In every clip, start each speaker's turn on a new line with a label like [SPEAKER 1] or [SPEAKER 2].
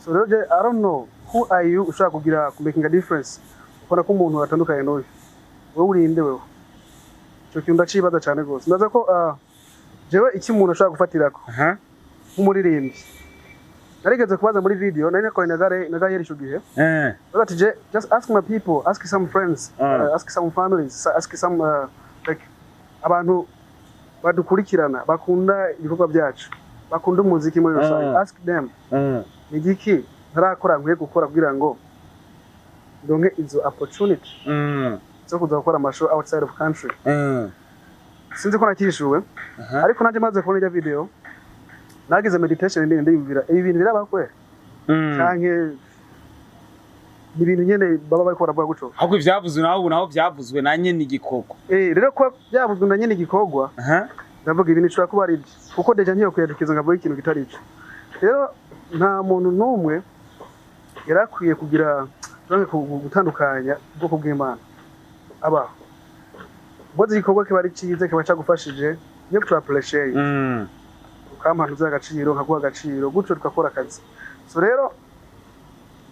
[SPEAKER 1] So rero je, I don't know who are you ushaka kugira ku making a difference, ukora ko umuntu atandukanye n'uyu. Wowe urinde wewe? Ico kintu ndacibaza cane gose. Ndaza ko jewe iki umuntu ashobora gufatirako nk'umuririmbyi, narigeze kubaza muri video nari nakoranye na Gare na Gaheri ico gihe. But ati, just ask my people, ask some friends, ask some families, ask some like abantu badukurikirana, bakunda ibikorwa byacu, bakunda umuziki muri rusange. Ask them, ni igiki ntarakora nkwiye gukora kugira ngo ndonke izo opportunity zo kuza gukora amashow outside of country? Sinzi ko nakishuwe. Ariko nanjye maze kubona ijya video, nagize meditation ndende, ndiyumvira ibi bintu biraba kweli canke ni ibintu nyene baba bariko baravuga guco.
[SPEAKER 2] Ahubwo ivyavuzwe naho, ubu naho vyavuzwe na nyene igikorwa.
[SPEAKER 1] Rero ko byavuzwe na nyene igikorwa, ndavuga ibintu bishobora kuba ari ibyo, kuko déjà ntiyo kwiyadukiza ngo avuge ikintu kitari cyo. Rero nta muntu n'umwe yari akwiye kugira canke gutandukanya ubwoko bw'Imana abaho. Ukoze igikorwa kiba ari cyiza, kiba cyagufashije, niyo tu appreciate, ukampa ntuzi agaciro, nkaguha agaciro, gutyo tugakora akazi. So rero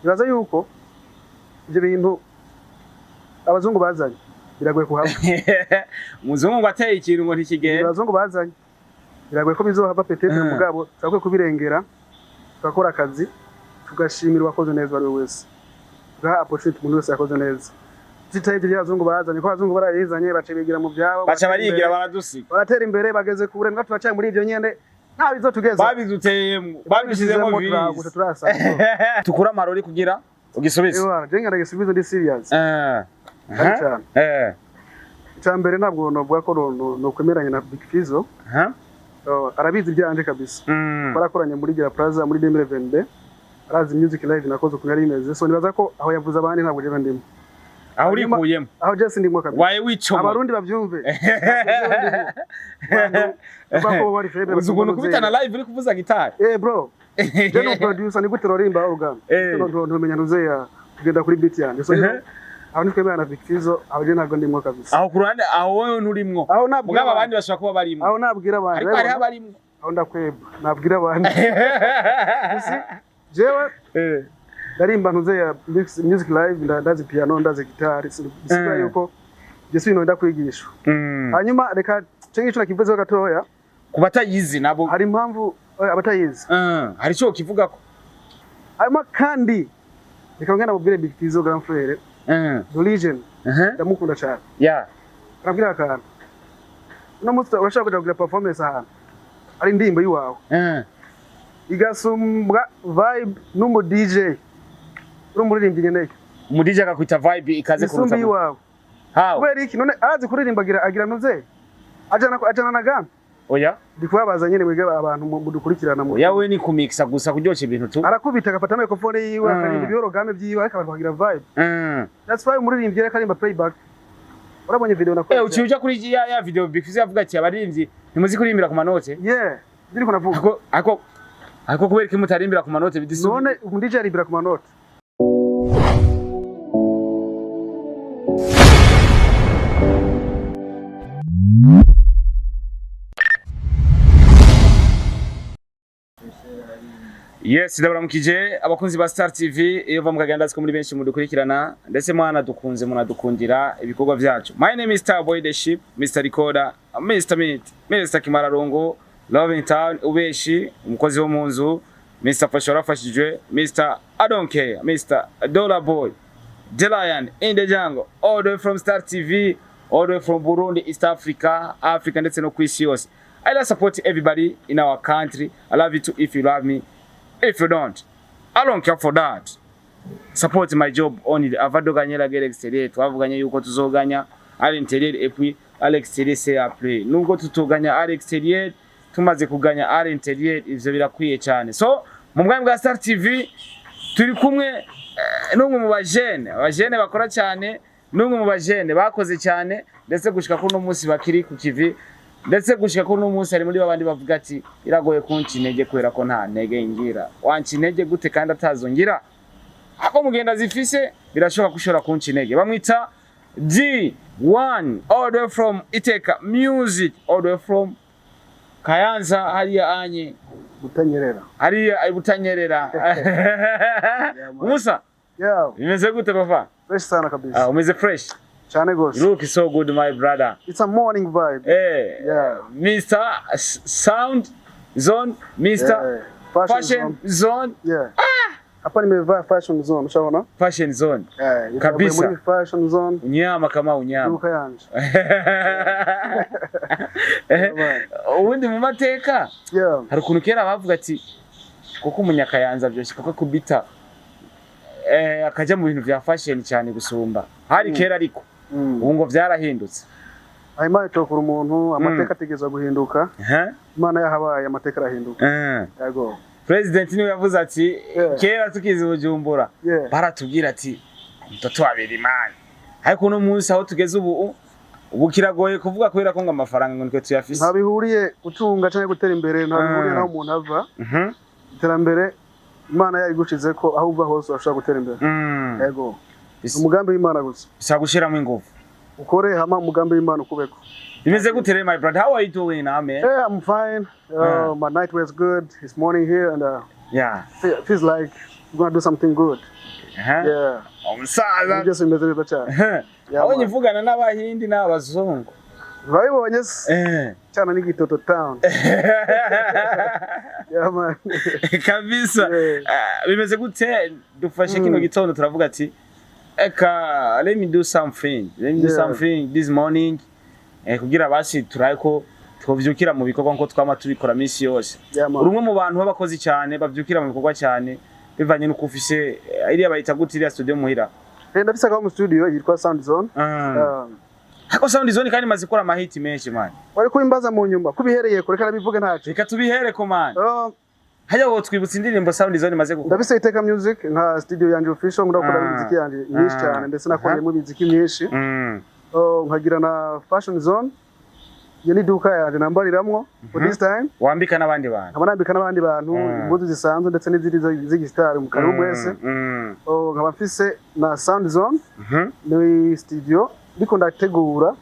[SPEAKER 1] nibaza yuko ibyo bintu abazungu bazanye biragoye kuhava.
[SPEAKER 2] Umuzungu ngo ateye ikintu ngo ntikigenda.
[SPEAKER 1] Abazungu bazanye biragoye ko bizohava peut-être. Mugabo turakwiye kubirengera, tugakora akazi, tugashimira uwakoze neza uwo ari we wese, tugaha opportunity umuntu wese yakoze neza, tutitaye ibyo by'abazungu bazanye, ko abazungu barabizanye baca bigira mu byabo.
[SPEAKER 2] Baca
[SPEAKER 1] baratera
[SPEAKER 2] barigira
[SPEAKER 1] imbere.
[SPEAKER 2] Baradusiga.
[SPEAKER 1] Baratera imbere, bageze kure, mbwa turacyari muri ibyo nyene, nta bizotugeza.
[SPEAKER 2] Babiduteyemwo, babishizemo
[SPEAKER 1] Turagusha
[SPEAKER 2] visi.
[SPEAKER 1] Turasanga.
[SPEAKER 2] Tukure amarori kugira ugisubize.
[SPEAKER 1] Ewa, je ngana gisubizo, ndi serious. Ari cyane. Icya mbere, ntabwo novuga ko nokwemeranya na Big Fizzo. Oh, arabizi ibyanje kabisa. Twarakoranye muri Gira Plaza muri 2022, arazi music live nakoze ukuntu yari imeze. So nibaza ko aho yavuze abandi, ntabwo jewe ndimo.
[SPEAKER 2] Aho urikuyemo.
[SPEAKER 1] Aho je sindimo kabisa.
[SPEAKER 2] Waye wicoma.
[SPEAKER 1] Abarundi bavyumve. Ntabwo jewe ndimo. Bantu bavuga ko bari faible.
[SPEAKER 2] Uzi ukuntu kubitana live uri kuvuza gitari?
[SPEAKER 1] Bro, je no producer, ni gute rorimba organ? Ntumenya ntuzeya kugenda kuri beat yanjye. So aho nitwemera na Big Fizzo, aho je ntabwo ndimo kabisa.
[SPEAKER 2] Aho ku ruhande aho wowe nturimwo.
[SPEAKER 1] Aho nabwira
[SPEAKER 2] mugabo
[SPEAKER 1] abandi.
[SPEAKER 2] Abandi bashobora kuba barimwo.
[SPEAKER 1] Aho nabwira abandi.
[SPEAKER 2] Ariko hariho abarimwo.
[SPEAKER 1] Aho ndakweba, nabwira abandi. Jewe ndarimba ntuzeya music live, ndazi piano, ndazi gitari, bisigura yuko je si ibintu ndakwigisha. Hanyuma reka cyo ngicyo nakivuzeho gatoya.
[SPEAKER 2] Ku batayizi nabo.
[SPEAKER 1] Hari impamvu abatayizi.
[SPEAKER 2] Hari icyo kivugako.
[SPEAKER 1] Hanyuma kandi reka ngenda mubwire Big Fizzo, grand frère, the legend, ndamukunda cyane. Arabwira akantu: uno munsi urashobora kuja kugira performance ahantu ari indirimbo y'iwawe, igasumbwa vibe n'umu DJ uri umuririmbyi nkeneye.
[SPEAKER 2] Umu DJ akakwita vibe ikaze
[SPEAKER 1] isumba
[SPEAKER 2] kuruta
[SPEAKER 1] iwawe.
[SPEAKER 2] How?
[SPEAKER 1] Kubera iki none? Arazi kuririmba, agira ntuze ajana na gamme.
[SPEAKER 2] Oya.
[SPEAKER 1] Ndi kubabaza nyene mwebwe abantu mudukurikirana
[SPEAKER 2] Oya, we ni kumixa gusa, kuryosha ibintu tu.
[SPEAKER 1] Arakubita, agafata microphone yiwe, akaririmba ibihorogame vyiwe, ariko abantu bakagira vibe. That's why umuririmbyi ariko arimba playback. Urabonye video nakoze?
[SPEAKER 2] Uciye uja kuri ya video Big Fizzo yavuga ati abaririmbyi ntimuzi kuririmbira ku manote.
[SPEAKER 1] Yeah, ndiko navuga.
[SPEAKER 2] Ako kubera ko mutarimbira ku manote bidisubiye.
[SPEAKER 1] None umu DJ aririmbira ku manota?
[SPEAKER 2] Yes, ndabaramukije abakunzi ba Star TV iyo va mukagenda, ko muri benshi mudukurikirana, ndetse mwana dukunze munadukundira ibikorwa byacu. My name is Star Boy the Ship, Mr Recorder, Mr Minute, Mr Kimararongo, Loving Town, Ubeshi, umukozi wo mu nzu, Mr Fasha warafashijwe, Mr I don't care, Mr Dollar Boy, The Lion in the Jungle, all the way from Star TV, all the way from Burundi, East Africa, Africa ndetse no kwisi yose. I love support everybody in our country. I love you too if you love me. If you don't, I don't care for that. Support my job only. Avant de gagner la guerre extérieure, twavuganye yuko tuzoganya à l'intérieur et puis à l'extérieur c'est après. Nubwo tutoganya à l'extérieur, tumaze kuganya à l'intérieur, ivyo birakwiye cyane. So, mu bwami bwa Star TV turi kumwe n'umwe mu bajene, abajene bakora cyane, n'umwe mu bajene bakoze cyane, ndetse gushika kuri uno munsi bakiri ku kivi, ndetse gushika kuri uno munsi hari muri babandi bavuga ati iragoye kunca intege kubera ko nta ntege ngira. Wanca intege gute kandi atazo ngira? Ako mugenda zifise, birashoboka ko ushobora kunca intege. Bamwita D1, all the way from Iteka Music, all the way from Kayanza hariya anye.
[SPEAKER 1] Butanyerera.
[SPEAKER 2] Hariya Butanyerera.
[SPEAKER 1] Yeah, man.
[SPEAKER 2] Musa,
[SPEAKER 1] Yeah,
[SPEAKER 2] bimeze gute, papa?
[SPEAKER 1] Fresh sana kabisa.
[SPEAKER 2] Ah, umeze fresh.
[SPEAKER 1] Cyane gose.
[SPEAKER 2] You look so good, my brother.
[SPEAKER 1] It's a morning vibe.
[SPEAKER 2] Eh.
[SPEAKER 1] Yeah.
[SPEAKER 2] Mr. Sound Zone, Mr.
[SPEAKER 1] Yeah. Fashion,
[SPEAKER 2] Fashion
[SPEAKER 1] zone.
[SPEAKER 2] Zone.
[SPEAKER 1] Yeah. Hapa nimevaa Fashion Zone, ushaona?
[SPEAKER 2] Fashion Zone.
[SPEAKER 1] Yeah,
[SPEAKER 2] Kabisa.
[SPEAKER 1] muri Fashion Zone.
[SPEAKER 2] Unyama kama unyama.
[SPEAKER 1] Duka yanje.
[SPEAKER 2] Eh, ubundi mu mateka hari ukuntu kera bavuga ati kuko umunyakayanza vyoshika ko akubita akaja mu bintu vya fashion cyane gusumba hari kera, ariko ubu ngo vyarahindutse.
[SPEAKER 1] Imana itokura umuntu, amateka ategerezwa guhinduka.
[SPEAKER 2] Eh?
[SPEAKER 1] Imana yahabaye, amateka arahinduka. Yego.
[SPEAKER 2] President niwe yavuze ati kera tukizi Bujumbura baratubwira ati mtoto wa Birimani, ariko uno munsi aho tugeze ubu kiragoye kuvuga kubera ko ngo amafaranga ngo nitwe tuyafise.
[SPEAKER 1] Nta bihuriye gutunga cyangwa gutera imbere, nta bihuriye n'aho umuntu ava. Iterambere Imana yarigushize ko aho uva hose urashobora gutera imbere. Yego. Umugambi w'Imana gusa.
[SPEAKER 2] Bisaba gushiramo ingufu.
[SPEAKER 1] Ukore hama umugambi w'Imana ukubeko.
[SPEAKER 2] Bimeze gute rero, my brother? How are you doing now, man?
[SPEAKER 1] Yeah, I'm fine. My night was good. It's morning here and feels like we're gonna do something good. Yeah.
[SPEAKER 2] Umusaza.
[SPEAKER 1] Byose bimeze neza cyane. Yeah,
[SPEAKER 2] Abonye
[SPEAKER 1] man.
[SPEAKER 2] uvugana n'Abahindi n'abazungu.
[SPEAKER 1] Urabibonye se?
[SPEAKER 2] Eh.
[SPEAKER 1] Cyana n'igitoto town. Yeah, man.
[SPEAKER 2] Kabisa.
[SPEAKER 1] Yeah.
[SPEAKER 2] Ah, bimeze gute? Dufashe kino gitondo turavuga ati eka let me do something, let me do something this morning, kugira basi turaye ko twovyukira mu bikorwa nko twama tubikora misi yose.
[SPEAKER 1] Yeah, man.
[SPEAKER 2] Uri umwe mu bantu b'abakozi cyane, bavyukira mu bikorwa cyane, bivanye n'uko ufise iriya bayita gute, iriya studio muhira?
[SPEAKER 1] Ndafise akaho mu studio yitwa Sound Zone.
[SPEAKER 2] Ariko Sound Zone kandi imaze gukora amahiti menshi, man.
[SPEAKER 1] Wari kubimbaza mu nyuma kubihereye kureka nabivuge ntaco.
[SPEAKER 2] Reka tubihereko, man. Hajya wo twibutsa indirimbo Sound Zone imaze gukora.
[SPEAKER 1] Ndafise Iteka Music nka studio yanje official, nkunda gukora imiziki yanje myinshi cyane, ndetse nakoreyemo imiziki myinshi. Nkagira na Fashion Zone, iyo ni iduka yanje nambariramwo for this time.
[SPEAKER 2] Wambika n'abandi bantu.
[SPEAKER 1] Nkaba nambika n'abandi bantu impuzu zisanzwe ndetse n'izindi z'igisitari mu karibu mwese. Nkaba mfise na Sound Zone ni studio ndiko ndategura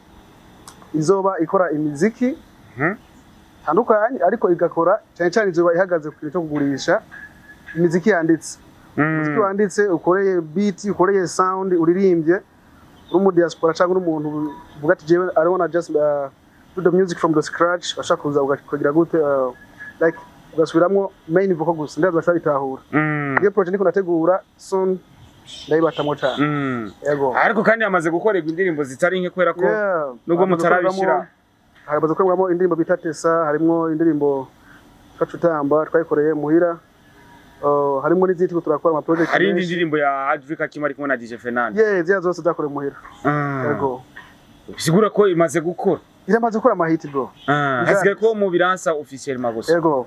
[SPEAKER 1] izoba ikora imiziki tandukanye, ariko igakora cyane cyane izoba ihagaze ku kintu cyo kugurisha imiziki yanditse, umuziki wanditse, ukoreye beat, ukoreye sound, uririmbye, uri mu diaspora cyangwa uri umuntu uvuga ati jewe I don't wanna just do the music from the scratch, bashaka kuza ukagira gute, like ugasubiramwo main vocal gusa, ndaza bashaka bitahura. Iyo project ndiko ndategura, soon ndayibatamwo cyane. Yego.
[SPEAKER 2] Ariko kandi yamaze gukorerwa indirimbo zitari nke kubera ko nubwo
[SPEAKER 1] Hamaze
[SPEAKER 2] mutarabishira.
[SPEAKER 1] Hamaze gukorerwamo indirimbo bita Tesa, harimwo indirimbo Twacutamba twayikoreye muhira. Harimo n'izindi turiko turakora ama project
[SPEAKER 2] Hari indi
[SPEAKER 1] menshi.
[SPEAKER 2] ndirimbo ya Adrika Kim ari kumwe na DJ Fernando.
[SPEAKER 1] Yeah, ziriya zose zakorewe muhira. Yego.
[SPEAKER 2] Bisigura ko imaze gukora.
[SPEAKER 1] Iramaze gukora amahiti, bro.
[SPEAKER 2] Hasigaye ko mu biransa officiel magusa.
[SPEAKER 1] Yego.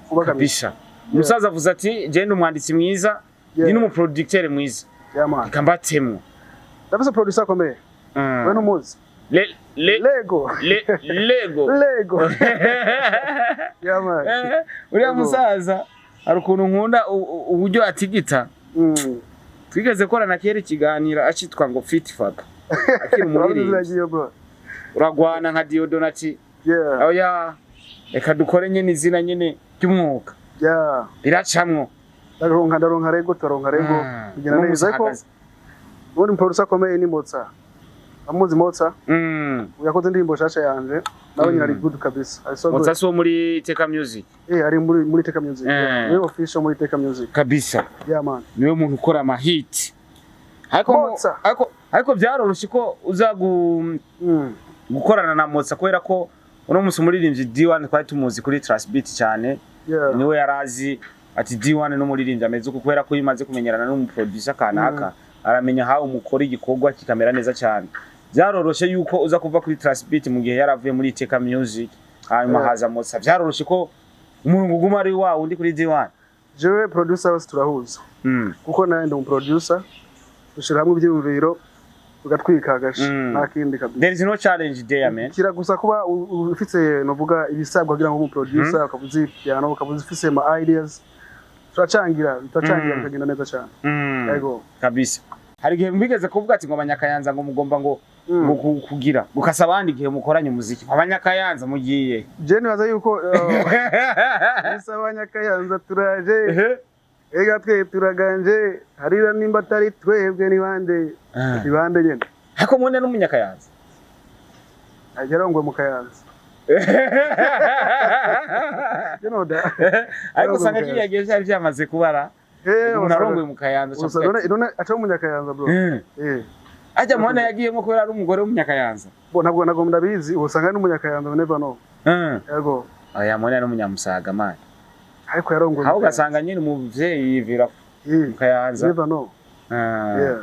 [SPEAKER 1] Vuba kabisa.
[SPEAKER 2] Kabisa. Umusaza avuze ati je ndi umwanditsi mwiza, ndi n'umuproducteur mwiza.
[SPEAKER 1] Yeah, man.
[SPEAKER 2] Reka mbatemwo.
[SPEAKER 1] Ndafise producer akomeye. We ntumuzi.
[SPEAKER 2] Le le
[SPEAKER 1] Lego.
[SPEAKER 2] Le Lego.
[SPEAKER 1] Lego. Yeah, man.
[SPEAKER 2] Uriya
[SPEAKER 1] Lego.
[SPEAKER 2] musaza hari ukuntu nkunda uburyo atigita. Twigeze korana kera ikiganiro acitwa ngo Fit Fuck. Akiri umuririmbyi.
[SPEAKER 1] Urabizi bro.
[SPEAKER 2] Uragwana nka Diodonati. Oya, reka dukore nyene izina nyene ry'umwuga. Biracamwo.
[SPEAKER 1] Ndaronka Lego, turonka Lego. Bigenda
[SPEAKER 2] Uno
[SPEAKER 1] neza, ariko
[SPEAKER 2] ahagaze.
[SPEAKER 1] ubundi producer akomeye ni Motsa. Amuzi Motsa? Yakoze indirimbo shasha yanje. Nawe nyine ari good kabisa. Ari so good.
[SPEAKER 2] Motsa si wo muri Teka Music?
[SPEAKER 1] Eh, ari muri Teka Music.
[SPEAKER 2] Eh.
[SPEAKER 1] Ni official muri Teka Music.
[SPEAKER 2] Kabisa.
[SPEAKER 1] Yeah, man.
[SPEAKER 2] Niwe muntu ukora amahit. Ariko
[SPEAKER 1] Motsa.
[SPEAKER 2] Ariko byaroroshye ko uza gukorana na Motsa kubera ko uno munsi umuririmbyi D1 twari tumuzi kuri Trust Beat cyane. Niwe yarazi ati D1 n'umuririmbyi ameze uku, kubera ko iyo umaze kumenyerana n'umuproducer kanaka aramenya how umukora igikorwa kikamera neza cyane. Byaroroshe yuko uza kuva kuri Trust Beat mu gihe yaravuye muri Teka Music, hanyuma haza Motsa. Byaroroshe ko umurongo uguma ari wa wundi kuri D1?
[SPEAKER 1] Jewe producer wese turahuza. Kuko nawe ndi umuproducer, dushira hamwe ibyiyumviro tugatwika agasha. Nta kindi kabisa.
[SPEAKER 2] There is no challenge there, man.
[SPEAKER 1] Kira gusa kuba ufite novuga ibisabwa kugira ngo ube umuproducer, ukaba uzi piano, ukaba ufise ama ideas, turacangira bikagenda neza cyane. Yego.
[SPEAKER 2] Kabisa. Hari igihe mbigeze kuvuga ati ngo Abanyakayanza ngo mugomba ngo Ngo kugira gukasa abandi igihe mukoranye umuziki, abanyakayanza mugiye.
[SPEAKER 1] Je nibaza yuko isa abanyakayanza turaje, ega twe turaganje, harira nimba atari twebwe ni bande? Ni bande nyene?
[SPEAKER 2] Ariko mubona n'umunyakayanza.
[SPEAKER 1] Yarongowe mu Kayanza, you know that.
[SPEAKER 2] Ariko usanga kiriya gihe vyari vyamaze kubara umuntu arongoye mu Kayanza aca avuga ati,
[SPEAKER 1] None aca umunyakayanza, bro.
[SPEAKER 2] Ajya mubona yagiyemo kubera ari umugore w'umunyakayanza.
[SPEAKER 1] Bo ntabwo ndabizi, usanga ari n'umunyakayanza, we never know. Yego.
[SPEAKER 2] Oya, mubona ari umunyamusaga, man.
[SPEAKER 1] Ariko yarongowe mu
[SPEAKER 2] Aho
[SPEAKER 1] Kayanza.
[SPEAKER 2] ugasanga nyine umuvyeyi yivira mu Kayanza.
[SPEAKER 1] Never know. Yeah.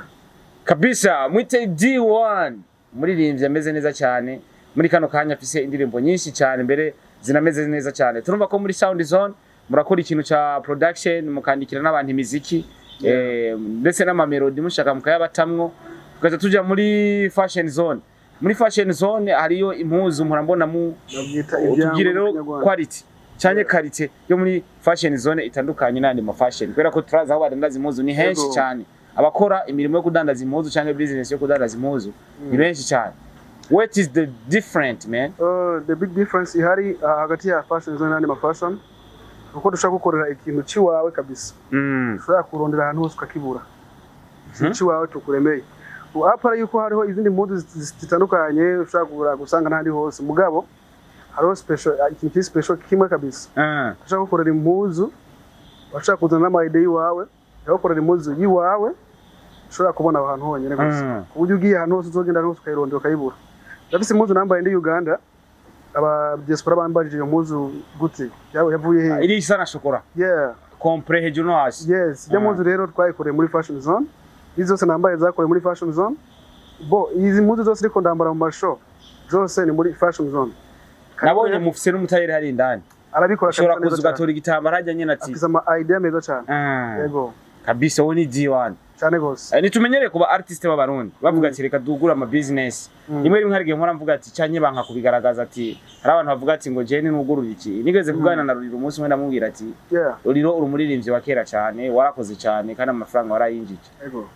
[SPEAKER 2] Kabisa, mwite D1, umuririmbyi ameze neza cyane muri kano kanya, afise indirimbo nyinshi cyane mbere zinameze neza cyane. Turumva ko muri Sound Zone murakora ikintu ca production, mukandikira n'abantu imiziki, ndetse n'amamelodi mushaka mukayabatamwo. Tukaza tuja muri Fashion Zone. Muri Fashion Zone hariyo impuzu murambona mu
[SPEAKER 1] Babyita
[SPEAKER 2] utubwire
[SPEAKER 1] ibyangwa
[SPEAKER 2] rero
[SPEAKER 1] mu Kinyarwanda.
[SPEAKER 2] quality canke qualité yo muri Fashion Zone itandukanye n'andi ma fashion, kubera ko turazi aho badandaza impuzu ni henshi cyane. Abakora imirimo yo kudandaza impuzu canke business yo kudandaza impuzu ni benshi cyane. What is the different, man?
[SPEAKER 1] The big difference ihari hagati ya Fashion Zone n'andi ma fashion, uko dushobora gukorera ikintu ciwawe kabisa, ushobora kurondera ahantu hose ukakibura, ikintu ciwawe tukuremeye. Ubu apara yuko hariho izindi mpuzu zitandukanye ushobora kugura gusanga n'ahandi hose, mugabo hariho special, ikintu kiri special kimwe kabisa. Ushobora gukorera impuzu, washaka kuzana n'ama idea yiwawe, ugakorera impuzu yiwawe ushobora kubona aho hantu honyine gusa, ku buryo ugiye ahantu hose uzogenda ahantu hose ukayirondera ukayibura. Ndafise impuzu nambaye ndi Uganda, aba diaspora bambajije iyo mpuzu gute, yavuye hehe?
[SPEAKER 2] Iri isa na shokora, complet hejuru no hasi.
[SPEAKER 1] Yes, ijya mpuzu rero twayikoreye muri Fashion Zone. Izi zose nambaye zakorewe muri Fashion Zone. Bo izi mpuzu zose ariko ndambara mu mashow zose ni muri Fashion Zone.
[SPEAKER 2] Nabonye mufise n'umutayeri hari indani.
[SPEAKER 1] Arabikora
[SPEAKER 2] Ushobora
[SPEAKER 1] kabisa
[SPEAKER 2] kuza
[SPEAKER 1] neza cyane.
[SPEAKER 2] ugatora igitambara hajya nyine ati
[SPEAKER 1] Afise ama idea meza cyane. Yego.
[SPEAKER 2] Kabisa, wowe ni D1.
[SPEAKER 1] Cyane gose.
[SPEAKER 2] Nitumenyereye kuba artiste b'Abarundi bavuga ati reka dugure ama business. Rimwe rimwe hari igihe mpora mvuga ati canke banka kubigaragaza, ati hari abantu bavuga ati ngo jewe ninugurura iki. Nigeze kuganira na Ruriro umunsi umwe, ndamubwira ati Ruriro, uri umuririmbyi wa kera cyane, warakoze cyane kandi amafaranga warayinjije,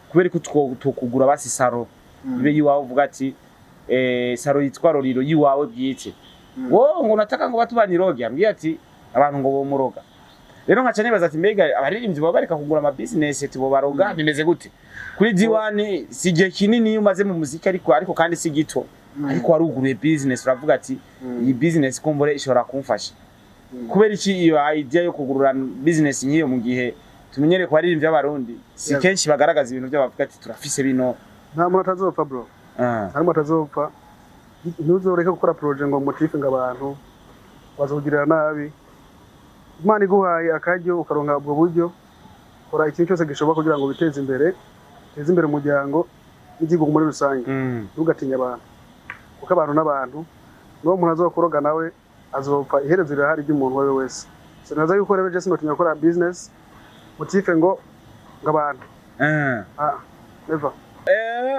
[SPEAKER 2] kubera ko tukugura basi salon ibe yiwawe, uvuga ati salon yitwa Ruriro yiwawe bwite. Wowe ngo unataka ngo batu baniroge, ambwiye ati abantu ngo bomuroga. Rero nkaca nibaza ati mbega abaririmbyi baba bareka kugura ama business, ati bo baroga bimeze gute? Kuri D1, si igihe kinini iyo umaze mu muziki, ariko kandi si gito, ariko waruguruye business, uravuga ati iyi business kumbure ishobora kumfasha. Kubera iki iyo idea yo kugurura business nk'iyo, mu gihe tumenyereye ku baririmbyi b'Abarundi si kenshi bagaragaza ibintu byabo bavuga ati turafise bino?
[SPEAKER 1] Nta muntu atazopfa, bro. Nta muntu atazopfa. Ntuzoreke gukora projet ngo motif ngo abantu bazogirira nabi. Imana iguhaye akaryo ukaronka ubwo buryo, kora ikintu cyose gishoboka kugira ngo witeze imbere, uteze imbere umuryango n'igihugu muri rusange. Ntugatinye abantu, kuko abantu n'abantu, n'uwo muntu azokuroga nawe azopfa. Iherezo rirahari ry'umuntu uwo ari we wese. So naza yuko rero je sinotinya gukora business motif ngo abantu, ah, never.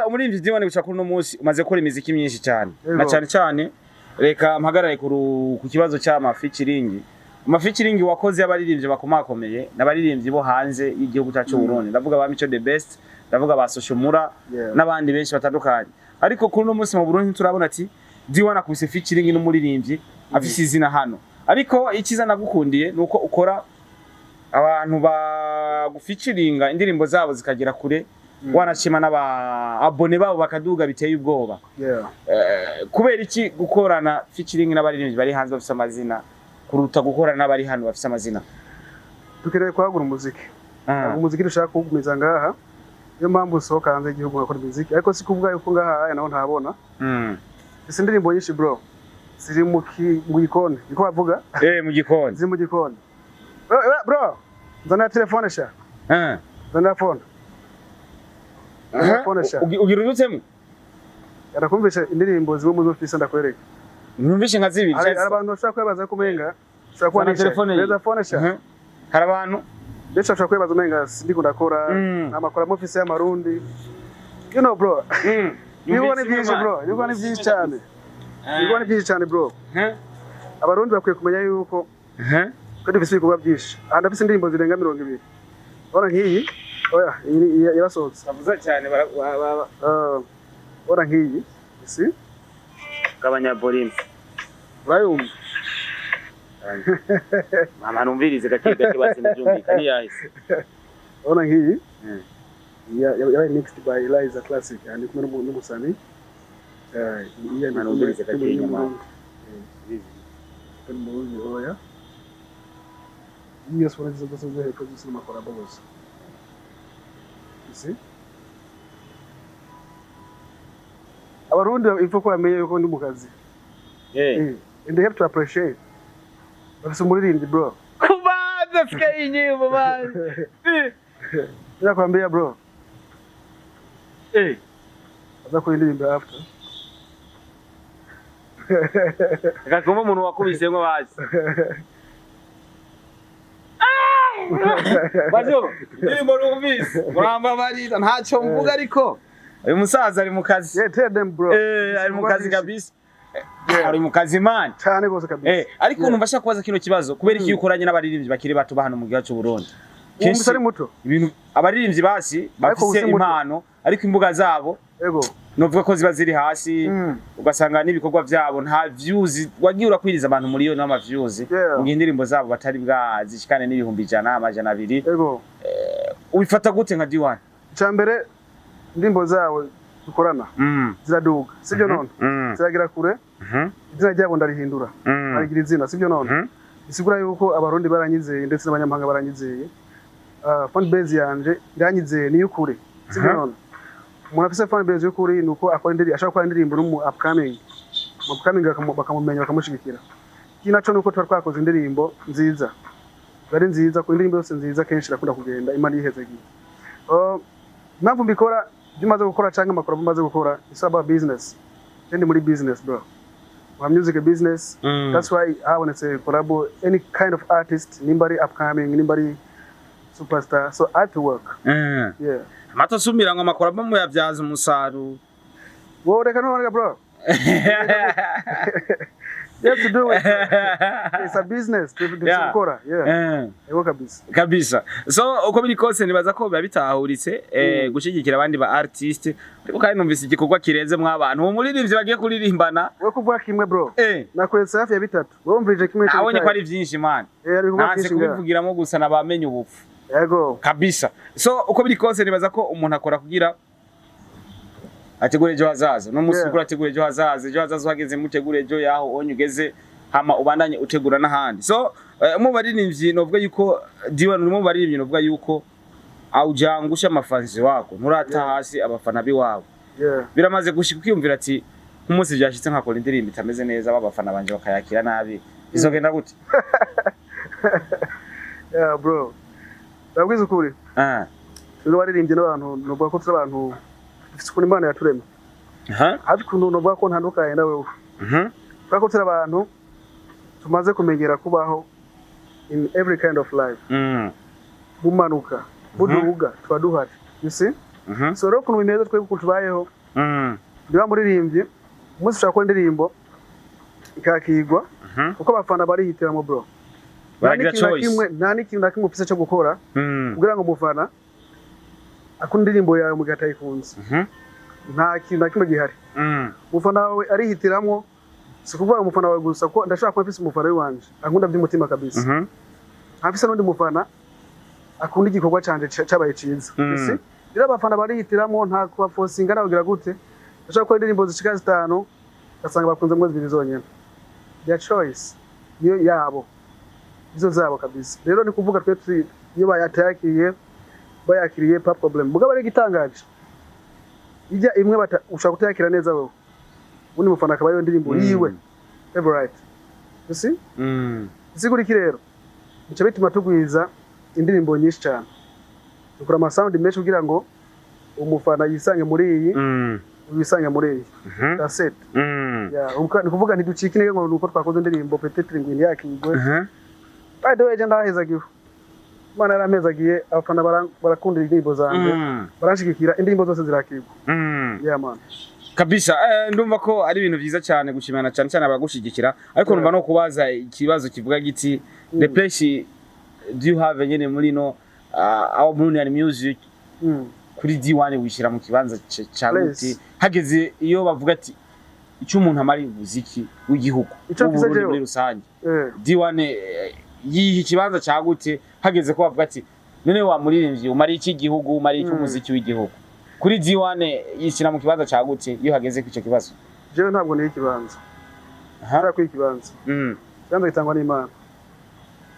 [SPEAKER 2] Umuririmbyi D1, guca kuri uno munsi umaze gukora imiziki myinshi cyane, na cyane cyane reka mpagarare ku kibazo cy'ama featuring. Ama featuring wakoze y'abaririmbyi bakomakomeye n'abaririmbyi bo hanze y'igihugu cyacu cy'u Burundi, ndavuga ba Mico the Best, ndavuga ba Social Mura n'abandi benshi batandukanye. Ariko kuri uno munsi mu Burundi turabona ati D1 akubise featuring n'umuririmbyi afise izina hano. Ariko icyiza nagukundiye nuko ukora abantu bagufeaturinga indirimbo zabo zikagera kure, wanashima n'aba abonnés babo bakaduga biteye ubwoba. Kubera iki gukorana featuring n'abaririmbyi bari hanze bafise amazina kuruta gukorana n'abari hano bafise amazina?
[SPEAKER 1] Dukeneye kwagura umuziki. Ntabwo umuziki dushaka kuwugumiza ngaha, niyo mpamvu usohoka hanze y'igihugu ngakora imiziki, ariko si kuvuga yuko ngaha aya naho ntabona. Izi ndirimbo nyinshi, bro, ziri mu gikoni, niko bavuga.
[SPEAKER 2] Mu gikoni.
[SPEAKER 1] Ziri mu gikoni. Bro, nzanira telefone sha. Nzanira phone. Nzanira phone sha.
[SPEAKER 2] Ugira udutsemo.
[SPEAKER 1] Yarakumvisha indirimbo zimwe mu zo mfise, ndakwereka.
[SPEAKER 2] Numvishe nka zibiri.
[SPEAKER 1] Hari abantu bashobora kwibaza ko umenga ushobora kuba
[SPEAKER 2] Zana
[SPEAKER 1] nicaye.
[SPEAKER 2] telefone ye.
[SPEAKER 1] Neza phone sha.
[SPEAKER 2] Hari abantu
[SPEAKER 1] Benshi bashobora kwibaza umenga sindiko ndakora, nta makora mufise y'amarundi. You know, bro. Ibikorwa ni byinshi, bro. Ibikorwa ni byinshi cyane. Ibikorwa ni byinshi cyane, bro. Abarundi bakwiye kumenya yuko ko dufise ibikorwa byinshi. Aha ndafise indirimbo zirenga 20. Urabona nk'iyi? Oya, iyi yarasohotse.
[SPEAKER 2] Bavuza cyane
[SPEAKER 1] Urabona nk'iyi? You see?
[SPEAKER 2] Gabanya volume.
[SPEAKER 1] Urayumva?
[SPEAKER 2] Mama, numvirize gake gake basi ndabyumvika niyahise.
[SPEAKER 1] Urabona nk'iyi yabaye mixed by Eliza Classic, ndi kumwe n'umusani. Iya ndi
[SPEAKER 2] Mwana,
[SPEAKER 1] kumwe
[SPEAKER 2] umvirize gake inyuma.
[SPEAKER 1] n'Umurundi. N'Umurundi, oya. Iyi yose ubona zose zo hepfo zose n'amacollabo gusa. You see? Abarundi ipfa ko bamenye yuko ndi mu kazi. And they have to appreciate. Bafise umuririmbyi, bro.
[SPEAKER 2] Kubanza sikia iyi nyimbo basi.
[SPEAKER 1] Nakwambia, bro. Aza kuririmba after.
[SPEAKER 2] Reka twumve umuntu wakubisemo basi. Bajo, indirimbo numvise. Murambabarira ntacyo mvuga, ariko uyu musaza ari mu kazi.
[SPEAKER 1] Yeah, tell them, bro.
[SPEAKER 2] Ari mu kazi kabisa. Ari mu kazi, man.
[SPEAKER 1] Cyane rwose kabisa.
[SPEAKER 2] Ariko numva ashaka kubaza kino kibazo: kubera iki ukoranye n'abaririmbyi bakiri bato ba hano mu gihugu cy'u Burundi?
[SPEAKER 1] Uwo musore muto.
[SPEAKER 2] Ibintu abaririmbyi basi
[SPEAKER 1] Ariko
[SPEAKER 2] bafise
[SPEAKER 1] uzi muto.
[SPEAKER 2] impano, ariko imbuga zabo novuga ko ziba ziri hasi, ugasanga n'ibikorwa vyabo nta views, wagiye urakwiriza abantu miliyoni n'ama views mu gihe indirimbo zabo batari bwazishikane n'100,000, 200,000. Ubifata gute nka D1?
[SPEAKER 1] Icya mbere, indirimbo zawe dukorana ziraduga, sibyo none? Ziragera kure. Izina ryabo ndarihindura, barigira izina, sibyo none? Bisigura yuko Abarundi baranyizeye ndetse n'abanyamahanga baranyizeye. Fan base yanje iranyizeye, ni y'ukuri, sibyo none? Umuntu afise fan base y'ukuri ni uko akora indirimbo, ashobora gukora indirimbo n'umu upcoming, mu upcoming bakamumenya, bakamushigikira. Ikindi naco ni uko tuba twakoze indirimbo nziza, ziba ari nziza ku indirimbo yose nziza kenshi irakunda kugenda Imana yihezagiye. Impamvu mbikora, ibyo umaze gukora canke amakuru umaze gukora, it's about business. Je ndi muri business, bro, wa music business. That's why habonetse collabo, any kind of artist, nimba ari upcoming, nimba ari superstar, so I have to work. Yeah.
[SPEAKER 2] Amato sumira ngo amakora muyabyaza umusaruro.
[SPEAKER 1] Wowe reka none, bro, you have to do it. It's a business gukora, yeah. Ego kabisa.
[SPEAKER 2] Kabisa. So uko biri kose nibaza ko biba bitahuritse gushigikira abandi ba artiste, ariko kandi numvise igikorwa kirenze mw'abantu, uwo muririmbyi bagiye kuririmbana.
[SPEAKER 1] Wowe kuvuga kimwe, bro, nakweretse hafi ya bitatu, wowe wumvirije kimwe.
[SPEAKER 2] Nabonye ko ari vyinshi, man.
[SPEAKER 1] Eh, ari kuvuga
[SPEAKER 2] Nanse
[SPEAKER 1] byinshi ngaha.
[SPEAKER 2] kubivugiramo gusa nabamenye ubupfu.
[SPEAKER 1] Yego.
[SPEAKER 2] Kabisa. So uko biri kose nibaza ko umuntu akora kugira ategure ejo hazaza no musi uriko urategura ejo hazaza, ejo hazaza uhageze mutegure ejo yaho onye ugeze, hama ubandanye utegura n'ahandi. So mu baririmbyi novuga yuko D1 uri mu baririmbyi novuga yuko aujangusha amafanzi wako, nturata hasi abafana biwabo. Biramaze gushika ukiyumvira ati nk'umunsi byashitse nkakora indirimbo itameze neza, babafana banje bakayakira nabi, bizogenda gute?
[SPEAKER 1] Yeah, bro, ndabwiza ukuri, twebwe baririmbye n'abantu nuvuga ko turi abantu dufite ukuntu Imana yaturema, hafi ukuntu nuvuga ko ntandukanye na wewe, kubera ko turi abantu tumaze kumenyera kubaho in every kind of life, bumanuka buduga tuba duhari, you see? So rero ukuntu bimeze, twebwe ukuntu tubayeho, niba muririmbyi umunsi ushaka gukora indirimbo ikakigwa, kuko abafana barihitiramo, bro. Nta
[SPEAKER 2] Baragira
[SPEAKER 1] n'ikintu na
[SPEAKER 2] choice.
[SPEAKER 1] kimwe, nta n'ikintu na kimwe ufise cyo gukora kugira ngo umufana akunda indirimbo yawe mu gihe atayikunze. Nta kintu na kimwe gihari. Umufana wawe arihitiramwo. Si ukuvuga umufana wawe gusa, ko ndashaka kuba mfise umufana w'iwanje ankunda by'umutima kabisa, nkafise n'undi mufana akunda igikorwa canje cabaye ciza. You see? Rero abafana barihitiramwo, nta kubaforcinga nabagira gute. Ndashaka gukora indirimbo zishika zitanu, ugasanga bakunze zibiri zonyene. Their choice niyo yabo, izo zabo kabisa. Rero ni kuvuga twe turi iyo bayatayakiriye bayakiriye, pas problème. Mugabo ari igitangaje, ijya imwe bata ushobora kutayakira neza wewe, ubundi mufana akaba ariyo ndirimbo yiwe favorite, you see? Isigura iki rero? Bica bituma tugwiza indirimbo nyinshi cyane, dukora amasound menshi kugira ngo umufana yisange muri iyi, wisange muri iyi. That's it. Yeah, ni kuvuga ntiducike intege ngo nuko twakoze indirimbo peut-être ngo ntiyakigwe. By the way, je ndahezagiwe, Imana yarampezagiye, abafana barakunda indirimbo zanjye, baranshigikira, indirimbo zose zirakigwa. Yeah, man.
[SPEAKER 2] Kabisa, ndumva ko ari ibintu byiza cyane gushimana cyane cyane abagushigikira, ariko numva no kubaza ikibazo kivuga giti: the place do you have nyene muri no our Burundian music, kuri D1 wishira mu kibanza ca
[SPEAKER 1] Place.
[SPEAKER 2] gute hageze iyo bavuga ati Icyo umuntu amara umuziki w'igihugu
[SPEAKER 1] Ico mfise
[SPEAKER 2] w'Uburundi
[SPEAKER 1] jewe?
[SPEAKER 2] muri rusange,
[SPEAKER 1] Eh.
[SPEAKER 2] D1 yiha ikibanza cagute hageze ko bavuga ati: "None wa muririmbyi, umara iki igihugu, umara iki umuziki w'igihugu?" Kuri D1 yishyira mu kibanza cagute iyo hageze ku ico kibazo?
[SPEAKER 1] Jewe ntabwo niha ikibanza.
[SPEAKER 2] Aha.
[SPEAKER 1] Nshaka kwiha ikibanza. Ikibanza gitangwa n'Imana.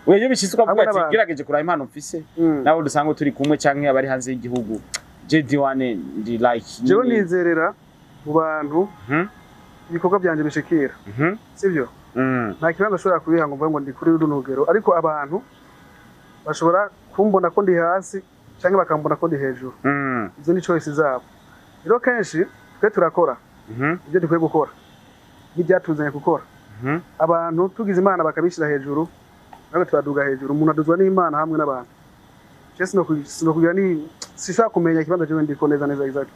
[SPEAKER 2] Wewe iyo bishitse ukavuga
[SPEAKER 1] Hamwe
[SPEAKER 2] ati:
[SPEAKER 1] n'abantu.
[SPEAKER 2] "Gerageje kuraba impano mfise nabo dusanzwe turi kumwe canke abari hanze y'igihugu, je D1 ndi like
[SPEAKER 1] Jewe nizerera mu bantu ibikorwa byanje bishikira. Sibyo? Nta kibanza ashobora kubiha ngo mvuge ngo ndi kuri runo rugero, ariko abantu bashobora kumbona ko ndi hasi cyangwa bakambona ko ndi hejuru. Izo ni choice zabo. Rero kenshi twe turakora ibyo dukwiye gukora n'ibyatuzanye gukora. Abantu tugize Imana bakabishyira hejuru, natwe turaduga hejuru. Umuntu aduzwa n'Imana hamwe n'abantu. Je sinokugira ni sinshobora kumenya ikibanza jewe ndiko neza neza exactly,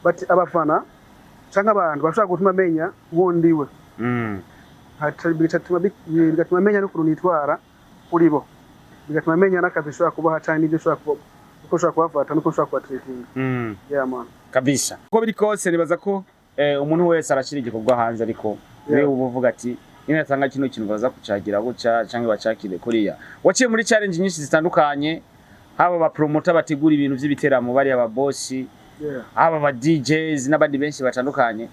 [SPEAKER 1] but abafana canke abantu bashobora gutuma menya uwo ndiwe. Bigatuma menya n'ukuntu nitwara kuri bo, bigatuma menya n'akazi nshobora kubaha canke n'ibyo nshobora kuba, uko nshobora kubafata n'uko nshobora kubatreatinga. Yeah man.
[SPEAKER 2] Kabisa, uko biri kose nibaza ko umuntu wese arashyira igikorwa hanze, ariko niwe uba uvuga ati: "Ninatanga kino kintu baza kucagira gutya canke bacakire kuriya." Waciye muri challenge nyinshi zitandukanye, haba aba promoter bategura ibintu vy'ibiteramo, bariya aba boss, haba aba DJs n'abandi benshi batandukanye.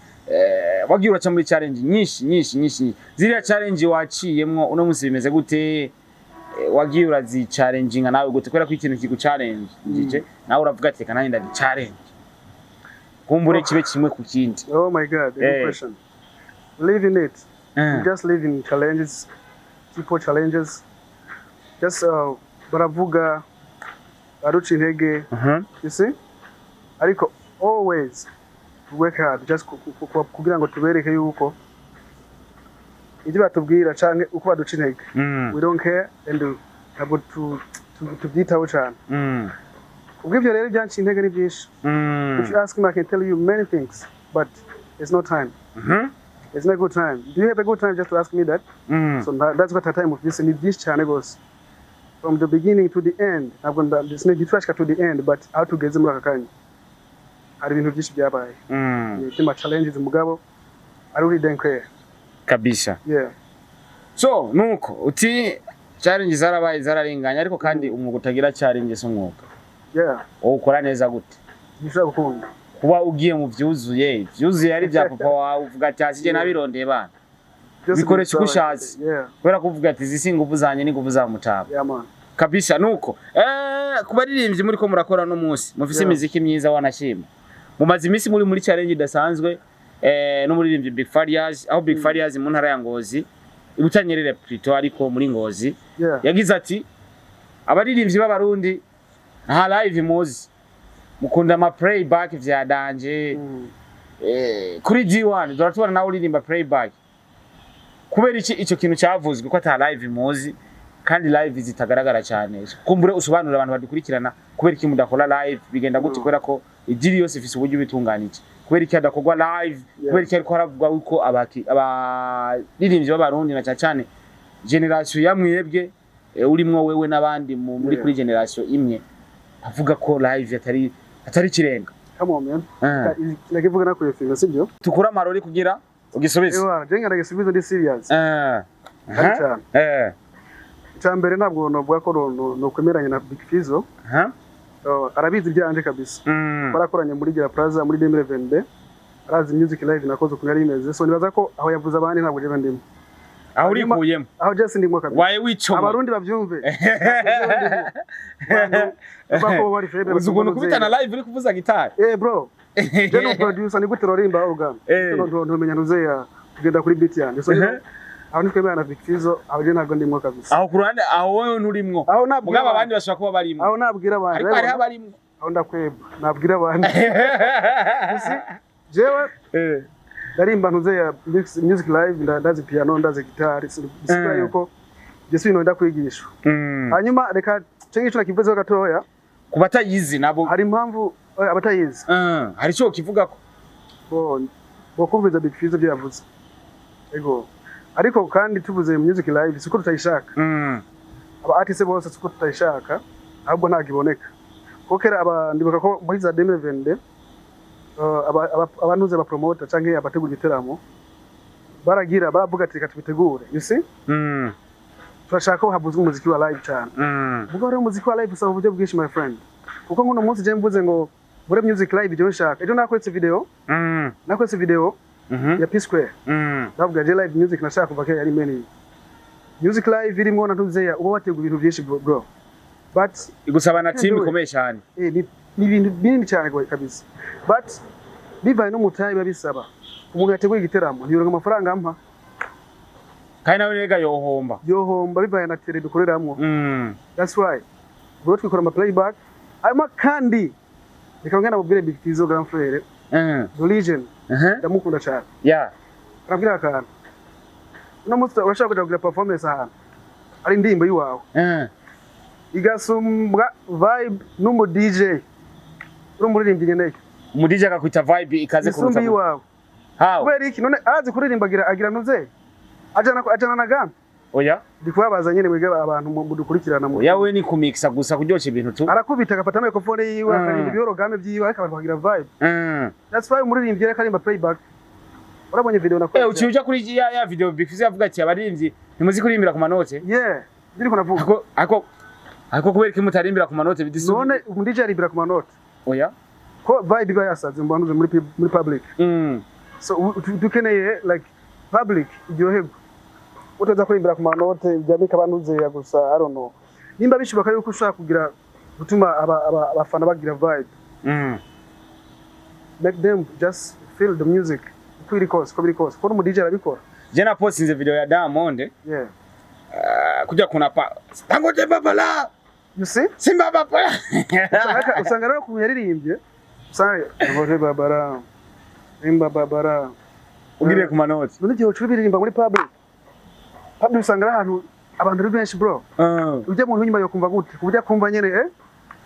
[SPEAKER 2] Wagiye uraca muri challenge nyinshi nyinshi nyinshi. Ziriya challenge waciyemwo, uno munsi bimeze gute? Wagiye urazi challenginga nawe gute? Kubera ko ikintu kigu challenge nawe uravuga ati: "Reka nanjye ndagi challenge, kumbure kibe kimwe ku kindi."
[SPEAKER 1] Oh my God, a good question. Live in it. You just live in challenges, people challenges. Just baravuga, baruca intege, you see? Ariko always work hard just kugira ngo tubereke yuko ibyo batubwira canke uko baduca intege, we don't care and ntabwo tubyitaho cane. Kubw'ivyo rero, ibyanciye intege ni byinshi. If you ask me, I can tell you many things, but it's no time. It's not a good time. Do you have a good time just to ask me that? So that's what time of this ni byinshi cyane gose. From the beginning to the end, ntabwo ntiturashika to the end, but aho tugeze muri aka kanya hari ibintu byinshi byabaye. By'ama challenges, mugabo I really don't care.
[SPEAKER 2] Kabisa. So nuko uti challenge zarabaye, zararenganye, ariko kandi umwuga utagira challenge si umwuga. Wowe ukora neza gute?
[SPEAKER 1] Ntishobora gukunda.
[SPEAKER 2] Kuba ugiye mu vyuzuye, vyuzuye ari vya papa wawe, uvuga ati: "Hasi je nabirondeye bana."
[SPEAKER 1] Byose
[SPEAKER 2] Bikoresha uko
[SPEAKER 1] bisaba-
[SPEAKER 2] ushatse. Kubera kuvuga ati: "Izi si inguvu zanje, n'inguvu za mutaba."
[SPEAKER 1] Yeah man.
[SPEAKER 2] Kabisa. Nuko ku baririmbyi muri ko murakora no munsi mufise imiziki myiza, wanashima mumaze iminsi muri challenge idasanzwe n'umuririmbyi Big Farious, aho Big Farious mu ntara ya Ngozi, ibutanyerere plutôt, ariko muri Ngozi, yagize ati: "Abaririmbyi b'Abarundi nta live muzi, mukunda ama playback vya danger." Kuri D1 duratubona nawe uririmba playback. Kubera iki ico kintu cyavuzwe ko ata live muzi, kandi live zitagaragara cyane? Kumbure usobanurira abantu badukurikirana kubera iki mudakora live, bigenda gute? Kubera ko idiri yose ifise uburyo bitunganije, kubera iki hadakorwa live? Kubera iki ariko haravugwa yuko abaririmbyi b'Abarundi, na cyane cyane generation ya mwebwe, urimwo wewe n'abandi muri kuri generation imwe, avuga ko live atari ikirenga?
[SPEAKER 1] Come on man. Nakivuga nakuye, sibyo?
[SPEAKER 2] Tukura amarori kugira ugisubize.
[SPEAKER 1] Ewa, je ngana ndi serious. Ari cyane. Icya mbere, ntabwo novuga ko nokwemeranya na Big Fizzo. Arabizi ibyanje kabisa. Twarakoranye muri Gira Plaza muri 2022, arazi music live nakoze ukuntu yari imeze, so nibaza ko aho yavuze abandi ntabwo jewe ndimo.
[SPEAKER 2] Aho urikuyemo?
[SPEAKER 1] Aho je sindimo kabisa.
[SPEAKER 2] Waye wicoma.
[SPEAKER 1] Abarundi bavyumve. Ntabwo ko bari faible.
[SPEAKER 2] Uzi ukuntu kubitana live uri kuvuza gitari?
[SPEAKER 1] Eh bro, je no producer, ni gute rorimba organ? Ntumenya ntuzeya kugenda kuri beat yanjye. So aho nitwemera na Big Fizzo, aho je ntabwo ndimo kabisa.
[SPEAKER 2] Aho ku ruhande aho wowe nturimwo?
[SPEAKER 1] Aho nabwira
[SPEAKER 2] mugabo
[SPEAKER 1] abandi.
[SPEAKER 2] Abandi bashobora kuba barimwo.
[SPEAKER 1] Aho nabwira abandi.
[SPEAKER 2] Ariko hariho abarimwo.
[SPEAKER 1] Aho ndakweba, nabwira abandi. You see, jewe ndarimba ntuzeya music live, ndazi piano, ndazi gitari, bisigura yuko je si ibintu ndakwigisha. Hanyuma reka cyo ngicyo nakivuzeho gatoya.
[SPEAKER 2] Ku batayizi nabo?
[SPEAKER 1] Hari impamvu abatayizi.
[SPEAKER 2] Hari icyo kivugako?
[SPEAKER 1] Bo bokumviza Big Fizzo ibyo yavuze. Ego, ariko kandi tuvuze music live, siko tutayishaka. Aba artiste bose siko tutayishaka, ahubwo ntabwo iboneka, kuko kera aba ndibuka ko muri za 2022 abantuze aba promoter canke abategura ibiteramo. Baragira baravuga ati reka tubitegure, you see? Turashaka ko havuzwe umuziki wa live cyane. Ubwo rero umuziki wa live usaba uburyo bwinshi, my friend, kuko nk'uno munsi je mvuze ngo bure music live, ibyo nshaka, ejo nakoretse video, nakoretse video ya P Square. Ndavuga je live music nashaka kuva kera yari many music live irimwo na ntuzeya, uba wateguye ibintu byinshi, bro, bro. But
[SPEAKER 2] Igusaba na team
[SPEAKER 1] do it.
[SPEAKER 2] ikomeye cyane.
[SPEAKER 1] Ni ibintu binini cyane kabisa, but bivaye n'umutahe biba bisaba. Umuntu yateguye igiteramo ntiyoronka amafaranga ampa.
[SPEAKER 2] Kandi nawe rega yohomba.
[SPEAKER 1] Yohomba bivaye na tele dukoreramwo. That's why ubwo twikora ama playback. Hanyuma kandi reka ngana mubwire Big Fizzo, grand frère, the legend. Ndamukunda cyane. Arabwira akantu, uno munsi urashaka kuja kugira performance ahantu ari indirimbo y'iwawe, igasumbwa vibe n'umu DJ uri umuririmbyi nkeneye.
[SPEAKER 2] Umu DJ akakwita vibe ikaze
[SPEAKER 1] isumba
[SPEAKER 2] kuruta
[SPEAKER 1] iwawe.
[SPEAKER 2] How?
[SPEAKER 1] Kubera iki none? Arazi kuririmba, agira ntuze ajana na gana.
[SPEAKER 2] Oya.
[SPEAKER 1] Ndi kubabaza nyene mwebwe abantu mudukurikirana
[SPEAKER 2] Oya, we ni kumixa gusa, kuryosha ibintu tu.
[SPEAKER 1] Arakubita agafata microphone yiwe, akaririmba ibiyorogame vyiwe, ariko abantu bakagira vibe. That's why umuririmbyi ariko aririmba playback, urabonye video nakoze.
[SPEAKER 2] Uciye uja kuri ya video Big Fizzo yavuga ati abaririmbyi ntimuzi kuririmbira ku manote.
[SPEAKER 1] Yeah, ndiko navuga.
[SPEAKER 2] Ako kubera ko mutarimbira ku manote bidisu.
[SPEAKER 1] None umu DJ aririmbira ku manote?
[SPEAKER 2] Oya.
[SPEAKER 1] Ko vibe iba yasaze mu bantu muri public. So dukeneye like public iryoherwa, utaza kurimbira ku manote byamika abantu uzeya gusa. I don't know nimba bishoboka yuko ushobora kugira gutuma abafana bagira vibe, make them just feel the music uko iri kose, uko biri kose, kuko n'umu DJ arabikora.
[SPEAKER 2] Je na postinze video ya Diamond. Kuja kuna pa Dangote babala.
[SPEAKER 1] You see?
[SPEAKER 2] Simba babala.
[SPEAKER 1] Usanga rero ukuntu yaririmbye, usanga Dangote babara, Simba babara.
[SPEAKER 2] Ugiriye ku manoti.
[SPEAKER 1] None igihe ucura biririmba muri public, usanga ari ahantu abantu ari benshi, bro. Ujya mu nyuma yo kumva gute ku buryo akumva nyene, eh?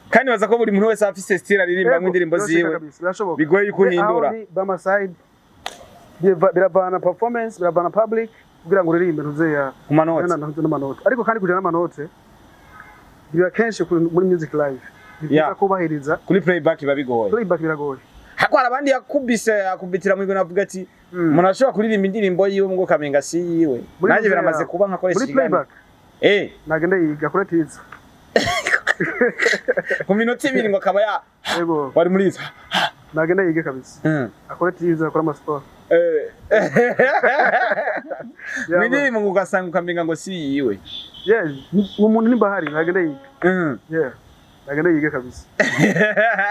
[SPEAKER 2] Kandi baza ko buri muntu wese afise style aririmba
[SPEAKER 1] Yego,
[SPEAKER 2] indirimbo
[SPEAKER 1] birashika
[SPEAKER 2] ziwe.
[SPEAKER 1] Kabisa, birashoboka.
[SPEAKER 2] Bigoye yuko uhindura.
[SPEAKER 1] Aho ni by side biravana performance, biravana public kugira ngo uririmbe ntuzeya
[SPEAKER 2] ku manoti.
[SPEAKER 1] N'amanota. Ariko kandi kuja n'amanote biba kenshi muri music live ni byiza kubahiriza.
[SPEAKER 2] Kuri playback biba bigoye.
[SPEAKER 1] Playback biragoye.
[SPEAKER 2] Hako hari abandi yakubise akubitira mu igona, avuga ati umuntu ashobora kuririmba indirimbo yiwe ngo kamenga si yiwe.
[SPEAKER 1] Muri
[SPEAKER 2] Nanjye
[SPEAKER 1] music
[SPEAKER 2] biramaze
[SPEAKER 1] yawe.
[SPEAKER 2] kuba nkakoresha
[SPEAKER 1] Muri
[SPEAKER 2] ikiganiro.
[SPEAKER 1] playback nagende yiga kuri tiza.
[SPEAKER 2] Ku minota 2 ngo akaba ya
[SPEAKER 1] Yego.
[SPEAKER 2] wari muri izo.
[SPEAKER 1] Nagende yige kabisa, akore tiza, akore amasiporo.
[SPEAKER 2] Mu indirimbo ngo ugasanga ukamenga ngo si yiwe.
[SPEAKER 1] Yeah, uwo muntu nimba ahari nagende yige. Yeah, nagende yige kabisa.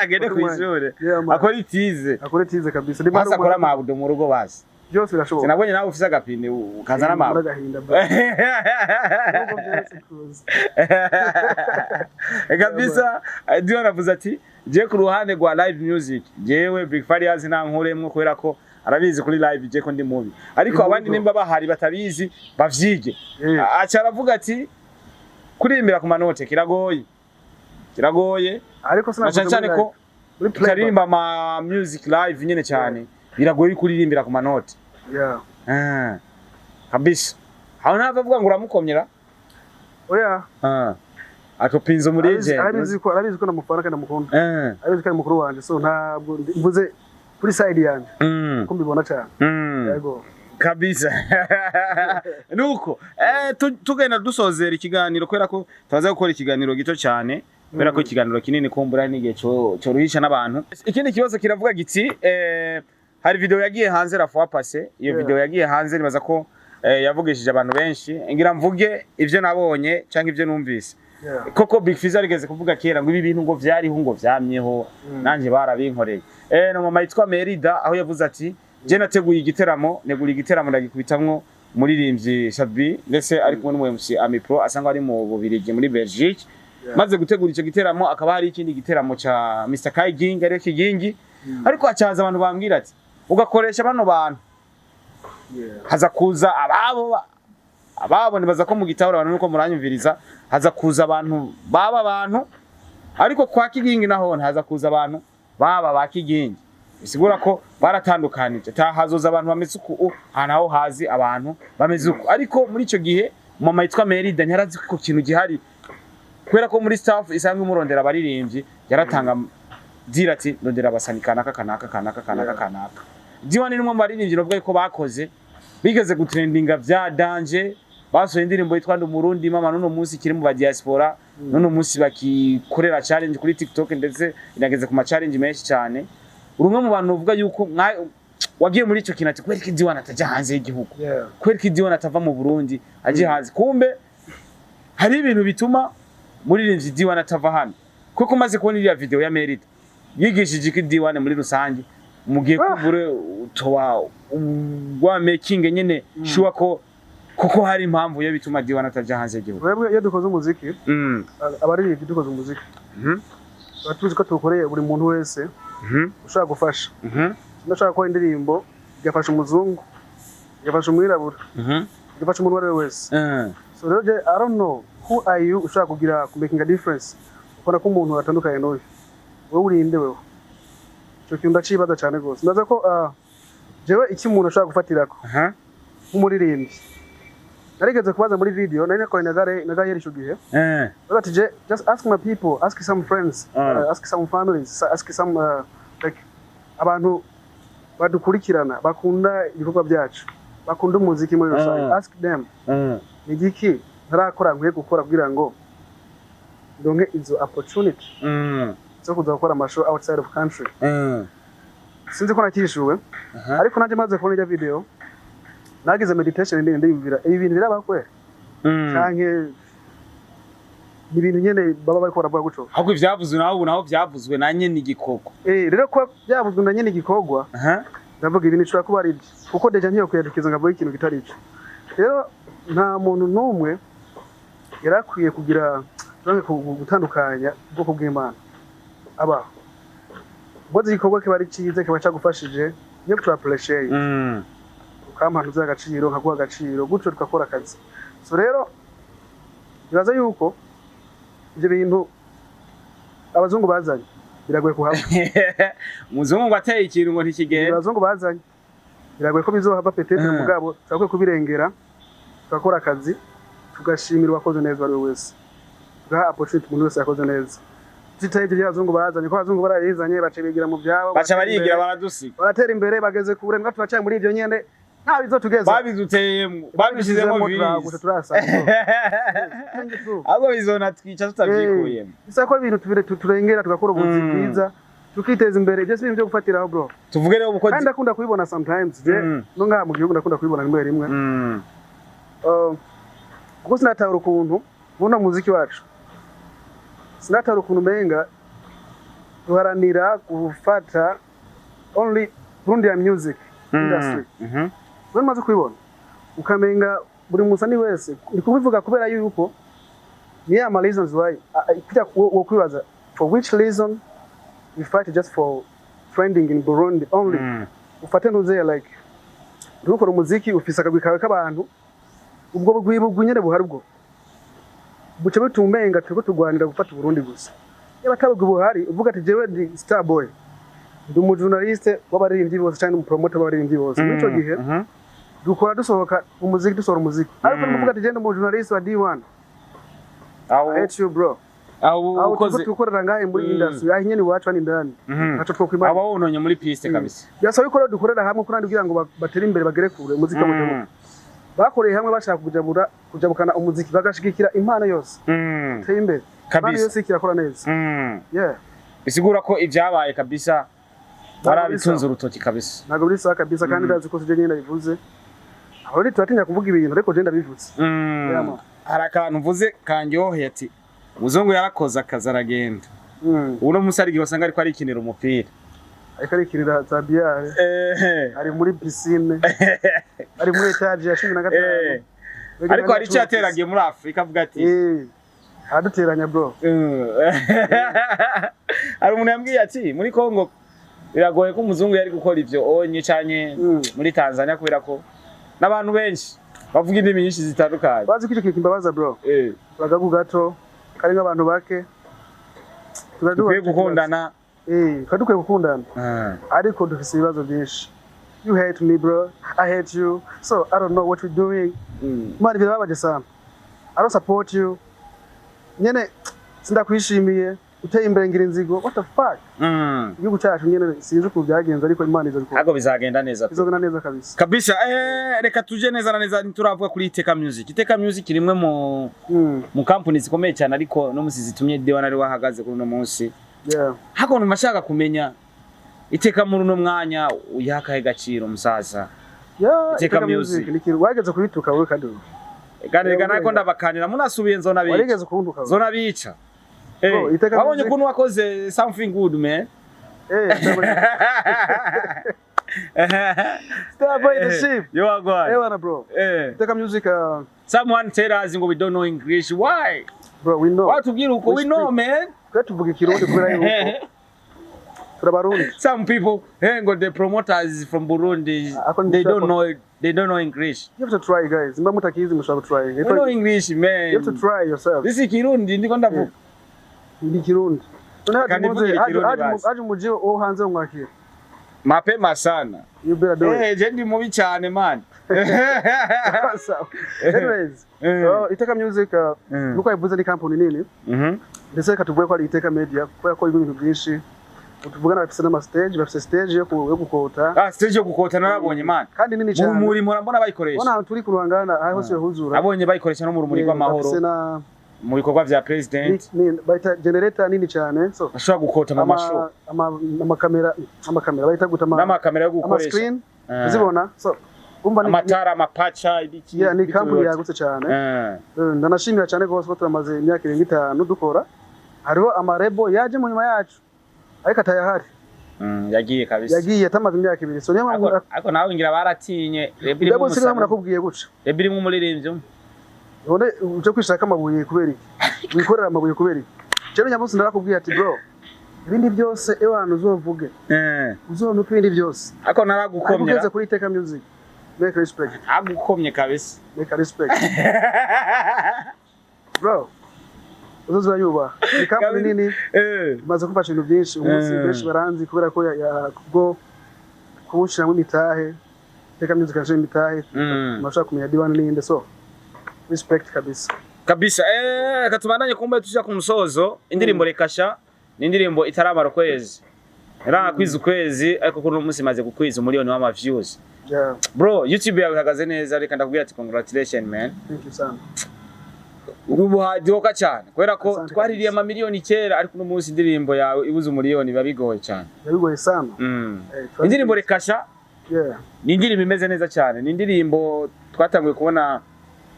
[SPEAKER 2] Agende ku ishure.
[SPEAKER 1] Yeah, man.
[SPEAKER 2] Akora itize.
[SPEAKER 1] Akore tize kabisa. Nimba
[SPEAKER 2] Basi
[SPEAKER 1] ari
[SPEAKER 2] akora amabudo mu rugo basi.
[SPEAKER 1] Byose birashoboka.
[SPEAKER 2] Sinabonye nawe ufise agapine ukazana amabudo.
[SPEAKER 1] Agahinda, bro. Nubwo byose kuza.
[SPEAKER 2] Kabisa Dion avuze ati je ku ruhande rwa live music, jewe Big Farious nta nkuremwo kubera ko arabizi kuri live je ko ndi mubi, ariko
[SPEAKER 1] Ni
[SPEAKER 2] abandi
[SPEAKER 1] mubi.
[SPEAKER 2] nimba bahari batabizi bavyige. Aca aravuga ati kuririmbira ku manote kiragoye, kiragoye.
[SPEAKER 1] Ariko
[SPEAKER 2] Na
[SPEAKER 1] sinavuze
[SPEAKER 2] cyane cyane
[SPEAKER 1] muri
[SPEAKER 2] ko
[SPEAKER 1] live. Muri playback.
[SPEAKER 2] tutaririmba ama music live nyene cyane, biragoye kuririmbira ku manote. Kabisa aho ntava avuga ngo uramukomyera.
[SPEAKER 1] Oya.
[SPEAKER 2] Akupinza muri
[SPEAKER 1] Arabizi
[SPEAKER 2] agent.
[SPEAKER 1] arabizi ko ndamufana kandi ndamukunda. Arabizi ko ari mukuru wanje, so ntabwo mvuze kuri side yanje ko mbibona cyane. Yego.
[SPEAKER 2] Kabisa nuko tugenda dusozera ikiganiro, kubera ko tubaza gukora ikiganiro gito cyane, kubera ko ikiganiro kinini kumbura n'igihe cyoruhisha n'abantu. Ikindi kibazo kiravuga giti hari video yagiye hanze la fois passée. Iyo video yagiye hanze nibaza ko yavugishije abantu benshi. Ngira mvuge ivyo nabonye cyangwa ivyo numvise. Koko Big Fizzo arigeze kuvuga kera ngo ibi bintu ngo vyariho, ngo vyamyeho, nanje barabinkoreye. No mama yitwa Merida, aho yavuze ati je nateguye igiteramo, negura igiteramo, ndagikubitamwo umuririmbyi Shabi, ndetse ari kumwe n'umu MC Ami Pro asangwa ari mu Bubirigi, muri Belgique. Maze gutegura ico giteramo, akaba hari ikindi giteramo ca Mr Kai King, ariyo Kigingi, ariko hacaza abantu bambwira ati ugakoresha bano bantu, haza kuza ababo ababo, nibaza ko mu gitahura abantu nuko muranyumviriza, haza kuza abantu baba abantu, ariko kwa Kigingi naho haza kuza abantu baba ba Kigingi. Bisigura ko baratandukanije, ta hazoza abantu bameze uku, aha naho hazi abantu bameze uku. Ariko muri ico gihe mama yitwa Merida ntiyarazi ko kintu gihari, kubera ko muri staff isanzwe imurondera abaririmbyi yaratanga dira ati ndondera abasani kanaka kanaka kanaka kanaka kanaka. Diwani ni umwe mu baririmbyi novuga ko bakoze. Bigeze gutrendinga vya danger, basohoye indirimbo yitwa Ndi Umurundi Mama, n'uno munsi kiri mu ba diaspora, n'uno munsi bakikorera challenge kuri TikTok, ndetse inageze ku ma challenge menshi cyane. Uri umwe mu bantu uvuga yuko wagiye muri ico kintu ati kubera iki D1 ataja hanze y'igihugu, kubera ko D1 atava mu Burundi aje hanze? Kumbe hari ibintu bituma muririmbyi D1 atava hano. Kuko umaze kubona iriya video ya Merita, yigishije iki D1 muri rusange mugiye kumbure utoba wa making nyene sure ko kuko hari impamvu yo bituma D1 ataja hanze y'igihugu?
[SPEAKER 1] Twebwe iyo dukoze umuziki, abaririmbyi dukoze umuziki, tuba tuzi ko tuwukoreye buri muntu wese ushobora gufasha. Ndashaka gukora indirimbo igafasha umuzungu, igafasha umwirabura, igafasha umuntu uwo ari we wese. So rero je, I don't know who are you ushobora kugira ku making a difference ukabona ko umuntu atandukanye n'uyu. Wowe urinde wewe? Icyo kintu ndacibaza cyane rwose. Ndaza ko jewe icyo umuntu ashobora gufatirako nk'umuririmbyi, narigeze kubaza muri video nari nakoranye na Gaheri ico gihe. Bavuga ati, "Just ask my people, ask some friends, ask some families, ask some like abantu badukurikirana, bakunda ibikorwa byacu, bakunda umuziki muri rusange, ask them ni igiki ntarakora nkwiye gukora kugira ngo ndonke izo opportunity zo kuza gukora amashow outside of country." Sinzi ko nakishuwe, ariko nanjye maze kubona ijya video nagize meditation ndende, ndiyumvira ibi bintu biraba kweli canke ni ibintu nyene baba bariko baravuga gutyo.
[SPEAKER 2] Ahubwo ivyavuzwe naho ubu naho vyavuzwe na nyene igikorwa.
[SPEAKER 1] Rero kuba byavuzwe na nyene igikorwa, ndavuga ibintu bishobora kuba ari byo, kuko déjà ntiyo kuyadukiza ngo avuge ikintu kitari cyo. Rero nta muntu n'umwe yari akwiye kugira canke gutandukanya ubwoko bw'Imana abaho. Ukoze igikorwa kiba ari cyiza, kiba cyagufashije, niyo tu appreciate, ukampa ntuzi agaciro, nkaguha agaciro, gutyo tugakora akazi. So rero nibaza yuko ibyo bintu abazungu bazanye biragoye kuhava.
[SPEAKER 2] Umuzungu ngo ateye ikintu ngo ntikigenda.
[SPEAKER 1] Abazungu bazanye biragoye ko bizohava peut-être, mugabo turakwiye kubirengera, tugakora akazi, tugashimira uwakoze neza uwo ari we wese, tugaha opportunity umuntu wese yakoze neza, tutitaye ibyo abazungu bazanye, ko abazungu barabizanye baca bigira mu byabo.
[SPEAKER 2] Baca barigira baradusiga.
[SPEAKER 1] Baratera imbere, bageze kure, mbwa turacyari muri ibyo nyene, nta bizotugeza.
[SPEAKER 2] Babiduteyemwo, babishizemo
[SPEAKER 1] Turagusa
[SPEAKER 2] virisi.
[SPEAKER 1] Turasa.
[SPEAKER 2] Ahubwo bizonatwica tutavyikuyemo.
[SPEAKER 1] Bisaba ko ibintu turengera, tugakora ubuzi bwiza, tukiteza imbere. Ibyo si ibintu byo gufatiraho, bro.
[SPEAKER 2] Tuvuge rero uko
[SPEAKER 1] Kandi ndakunda kubibona sometimes je, no ngaha mu gihugu ndakunda kubibona rimwe rimwe. Kuko sinatahura ukuntu buno muziki wacu, sinatahura ukuntu umenga duharanira gufata only Burundian music industry. Wewe umaze kubibona ukamenga buri musani wese, ndi kubivuga kubera yuko ni ya ma reasons why kujya wo kwibaza for which reason we fight just for trending in Burundi only. Ufate ntuzeye like ntukora umuziki ufise akagwi kawe k'abantu, ubwo bugwi nyene buhari, ubwo buca bituma umenga turiko turwanira gufata Uburundi gusa. Niba atabugwi buhari, uvuga ati jewe ndi star boy, ndi umujournaliste w'abaririmbyi bose canke umupromoter w'abaririmbyi bose, muri ico gihe dukora dusohoka umuziki, dusohora umuziki, ariko nimuvuga ati jewe ndi umujournaliste wa D1,
[SPEAKER 2] Aho
[SPEAKER 1] I hate you, bro.
[SPEAKER 2] Aho
[SPEAKER 1] Aho
[SPEAKER 2] ukoze
[SPEAKER 1] turiko tukorera ngahe muri industry aho nyene iwacu hano indani, ntaco twokwimana.
[SPEAKER 2] Aba wononye muri piste kabisa.
[SPEAKER 1] Byasaba yuko rero dukorera hamwe kandi kugira ngo batere imbere, bagere kure umuziki wo mu gihugu. Bakoreye hamwe bashaka kujabura, kujabukana umuziki, bagashigikira impano yose teye imbere, impano yose ikirakora neza. Yeah.
[SPEAKER 2] Bisigura ko ibyabaye kabisa barabitunze urutoki kabisa.
[SPEAKER 1] Ntabwo biri sawa kabisa, kandi ndazi ko sije nyine ndabivuze. Aho rero turatinya kuvuga ibintu, ariko je ndabivuze. Yeah, man.
[SPEAKER 2] Hari akantu mvuze kanyoheye, ati umuzungu yarakoze akazi aragenda. Uno munsi hari igihe usanga ariko arikinira umupira.
[SPEAKER 1] Ariko arikinira za billard, ari muri piscine, ari muri étage ya 15.
[SPEAKER 2] Ariko hari icyo yateragiye muri Afurika avuga ati
[SPEAKER 1] Araduteranya, bro.
[SPEAKER 2] Hari umuntu yambwiye ati muri Congo biragoye ko umuzungu yari gukora ivyo onye canke muri Tanzania, kubera ko n'abantu benshi bavuga indimi nyinshi zitandukanye.
[SPEAKER 1] Bazi ko icyo kintu kimbabaza, bro. Turagagu gato kari nk'abantu bake. Tuba
[SPEAKER 2] Dukwiye gukundana.
[SPEAKER 1] Twari dukwiye gukundana, ariko dufise ibibazo byinshi. You hate me, bro, I hate you, so I don't know what we're doing. Man, birababaje sana. I don't support you nyene, sindakwishimiye. Uteye imbere ngira inzigo. What the fuck? Igihugu cyacu nyene sinzi ukuntu byagenze, ariko Imana izobikora.
[SPEAKER 2] Ntabwo bizagenda neza pe.
[SPEAKER 1] Izogenda neza kabisa.
[SPEAKER 2] Kabisa. Reka tuje neza na neza, ntituravuga kuri Iteka Music. Iteka Music ni imwe mu mu kampuni zikomeye cyane, ariko no musi zitumye D1 ari wahagaze kuri uno munsi. Hako numva nshaka kumenya, Iteka muri uno mwanya uyakahe gaciro, musaza?
[SPEAKER 1] Yeah,
[SPEAKER 2] Iteka
[SPEAKER 1] Iteka
[SPEAKER 2] Music.
[SPEAKER 1] Music ni ikintu wageze kubituka wowe kandi ubu.
[SPEAKER 2] Kandi reka
[SPEAKER 1] Yeah,
[SPEAKER 2] nako ndabakanira, munasubiye nzona bica.
[SPEAKER 1] Warigeze kuntuka wowe.
[SPEAKER 2] Zona bica.
[SPEAKER 1] Bro, Iteka
[SPEAKER 2] Wabonye
[SPEAKER 1] Music-
[SPEAKER 2] ukuntu wakoze something good, man.
[SPEAKER 1] Starboy the Ship.
[SPEAKER 2] You are good.
[SPEAKER 1] Eh bana, bro. Iteka Music,
[SPEAKER 2] Someone tell us ngo we don't know English. Why?
[SPEAKER 1] Bro, we know.
[SPEAKER 2] Watubwira uko we know, man.
[SPEAKER 1] Twe tuvuga Ikirundi kubera yuko turabarundi.
[SPEAKER 2] Some people, hey, ngo the promoters from Burundi,
[SPEAKER 1] Ako
[SPEAKER 2] they don't know English.
[SPEAKER 1] You have to try, guys. Mba mutakizi mushobora try.
[SPEAKER 2] We know English, man.
[SPEAKER 1] You have to try yourself.
[SPEAKER 2] This is Kirundi ndiko ndavuga.
[SPEAKER 1] Ndi Kirundi. None
[SPEAKER 2] Kandi
[SPEAKER 1] haje
[SPEAKER 2] mvugire Ikirundi basi.
[SPEAKER 1] haje umuji wo hanze umwakira.
[SPEAKER 2] Mapema sana.
[SPEAKER 1] You better do it.
[SPEAKER 2] Eh, je ndi mubi cyane, man.
[SPEAKER 1] So, anyways, so Iteka Music, nuko yavuze, ni company nini. Ndetse reka tuvuge ko ari Iteka Media kubera ko ibintu byinshi tuvugana bafise n'ama stage, bafise stage yo gukota.
[SPEAKER 2] Ah, stage yo gukota narabonye, man.
[SPEAKER 1] Kandi nini
[SPEAKER 2] Mu
[SPEAKER 1] cyane.
[SPEAKER 2] Rumuri mpora mbona bayikoresha.
[SPEAKER 1] Ubona ahantu turi kuruhangana aho hose huzura.
[SPEAKER 2] Nabonye bayikoresha no mu Rumuri rw'Amahoro,
[SPEAKER 1] Bafise na
[SPEAKER 2] mu bikorwa vya president.
[SPEAKER 1] Bayita generator nini cyane, so
[SPEAKER 2] Bashobora gukota mu mashow.
[SPEAKER 1] Amakamera bayita gute,
[SPEAKER 2] N'amakamera yo
[SPEAKER 1] ama
[SPEAKER 2] gukoresha.
[SPEAKER 1] screen uzibona, so umva ni
[SPEAKER 2] Amatara, amapaca, ibiki.
[SPEAKER 1] Yeah, ni
[SPEAKER 2] ibitu
[SPEAKER 1] company
[SPEAKER 2] byose.
[SPEAKER 1] yagutse cyane. Ndanashimira cyane rwose ko turamaze imyaka irenga 5 dukora. Hariho ama label yaje mu nyuma yacu ariko atayahari.
[SPEAKER 2] Yagiye kabisa.
[SPEAKER 1] Yagiye atamaze imyaka 2, so niyo mpamvu
[SPEAKER 2] Ariko nawe ngira baratinye. Label irimo
[SPEAKER 1] ndabwo siri
[SPEAKER 2] umusani.
[SPEAKER 1] nakubwiye guca.
[SPEAKER 2] Label irimo umuririmbyi umwe.
[SPEAKER 1] None uje kwishaka amabuye kubera iki? Wikorera amabuye kubera iki? Rero nyamunsi narakubwiye ati: "Bro, ibindi byose ewana uzovuge, uzonuka ibindi byose."
[SPEAKER 2] Ariko
[SPEAKER 1] Ariko
[SPEAKER 2] naragukomye.
[SPEAKER 1] ugeze kuri Iteka Music, make respect.
[SPEAKER 2] Agukomye kabisa.
[SPEAKER 1] Make respect, bro, uzoza urayubaha. Ni company nini, imaze kumfasha ibintu byinshi. Umunsi benshi baranzi kubera ko kubwo kuwushyiramo imitahe, Iteka Music yashyiramo imitahe, murashobora kumenya D1 ninde, so respect kabisa.
[SPEAKER 2] Kabisa. Reka tubandanye kumbe tuja ku musozo. Indirimbo Rekasha ni indirimbo itaramara ukwezi, irakwiza ukwezi, ariko kuri uno munsi imaze gukwiza umuliyoni w'ama views. Bro, YouTube yawe ihagaze neza. Reka ndakubwira ati congratulations, man.
[SPEAKER 1] Thank you sana.
[SPEAKER 2] Ubu hadihoka cyane kubera ko
[SPEAKER 1] Asante
[SPEAKER 2] twaririye
[SPEAKER 1] kabisa.
[SPEAKER 2] amamiliyoni kera, ariko uno munsi indirimbo yawe ibuze umuliyoni biba bigoye cyane.
[SPEAKER 1] Yabigoye sana.
[SPEAKER 2] Indirimbo Rekasha ni indirimbo imeze neza cyane. Ni indirimbo twatanguye kubona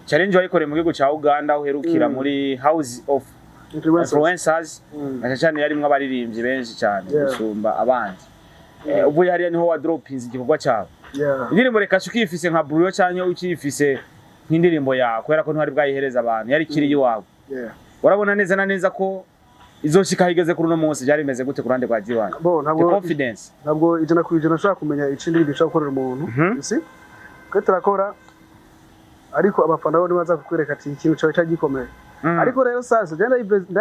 [SPEAKER 2] challenge wayikoreye mu gihugu cya Uganda, aho uherukira muri House of
[SPEAKER 1] Influencers.
[SPEAKER 2] Influencers, na cyane yarimwo abaririmbyi benshi cyane gusumba abandi. Ubu hariya niho wa dropinze igikorwa cyawe. Indirimbo Rekasha ukiyifise nka Bruyo cyangwa ukiyifise nk'indirimbo yawe, kubera ko ntwari bwayihereza abantu, yari ikiri iwawe, urabona neza na neza ko izoshika aho igeze kuri uno munsi? Byari bimeze gute ku ruhande rwa D1?
[SPEAKER 1] Bo
[SPEAKER 2] The
[SPEAKER 1] ntabwo
[SPEAKER 2] confidence.
[SPEAKER 1] Ntabwo 100% nshobora kumenya icyo indirimbo ishobora gukorera umuntu. You see, twe turakora, ariko abafana bo nibaza kukwereka ati ikintu cyawe cyari gikomeye. Ariko rero sasa je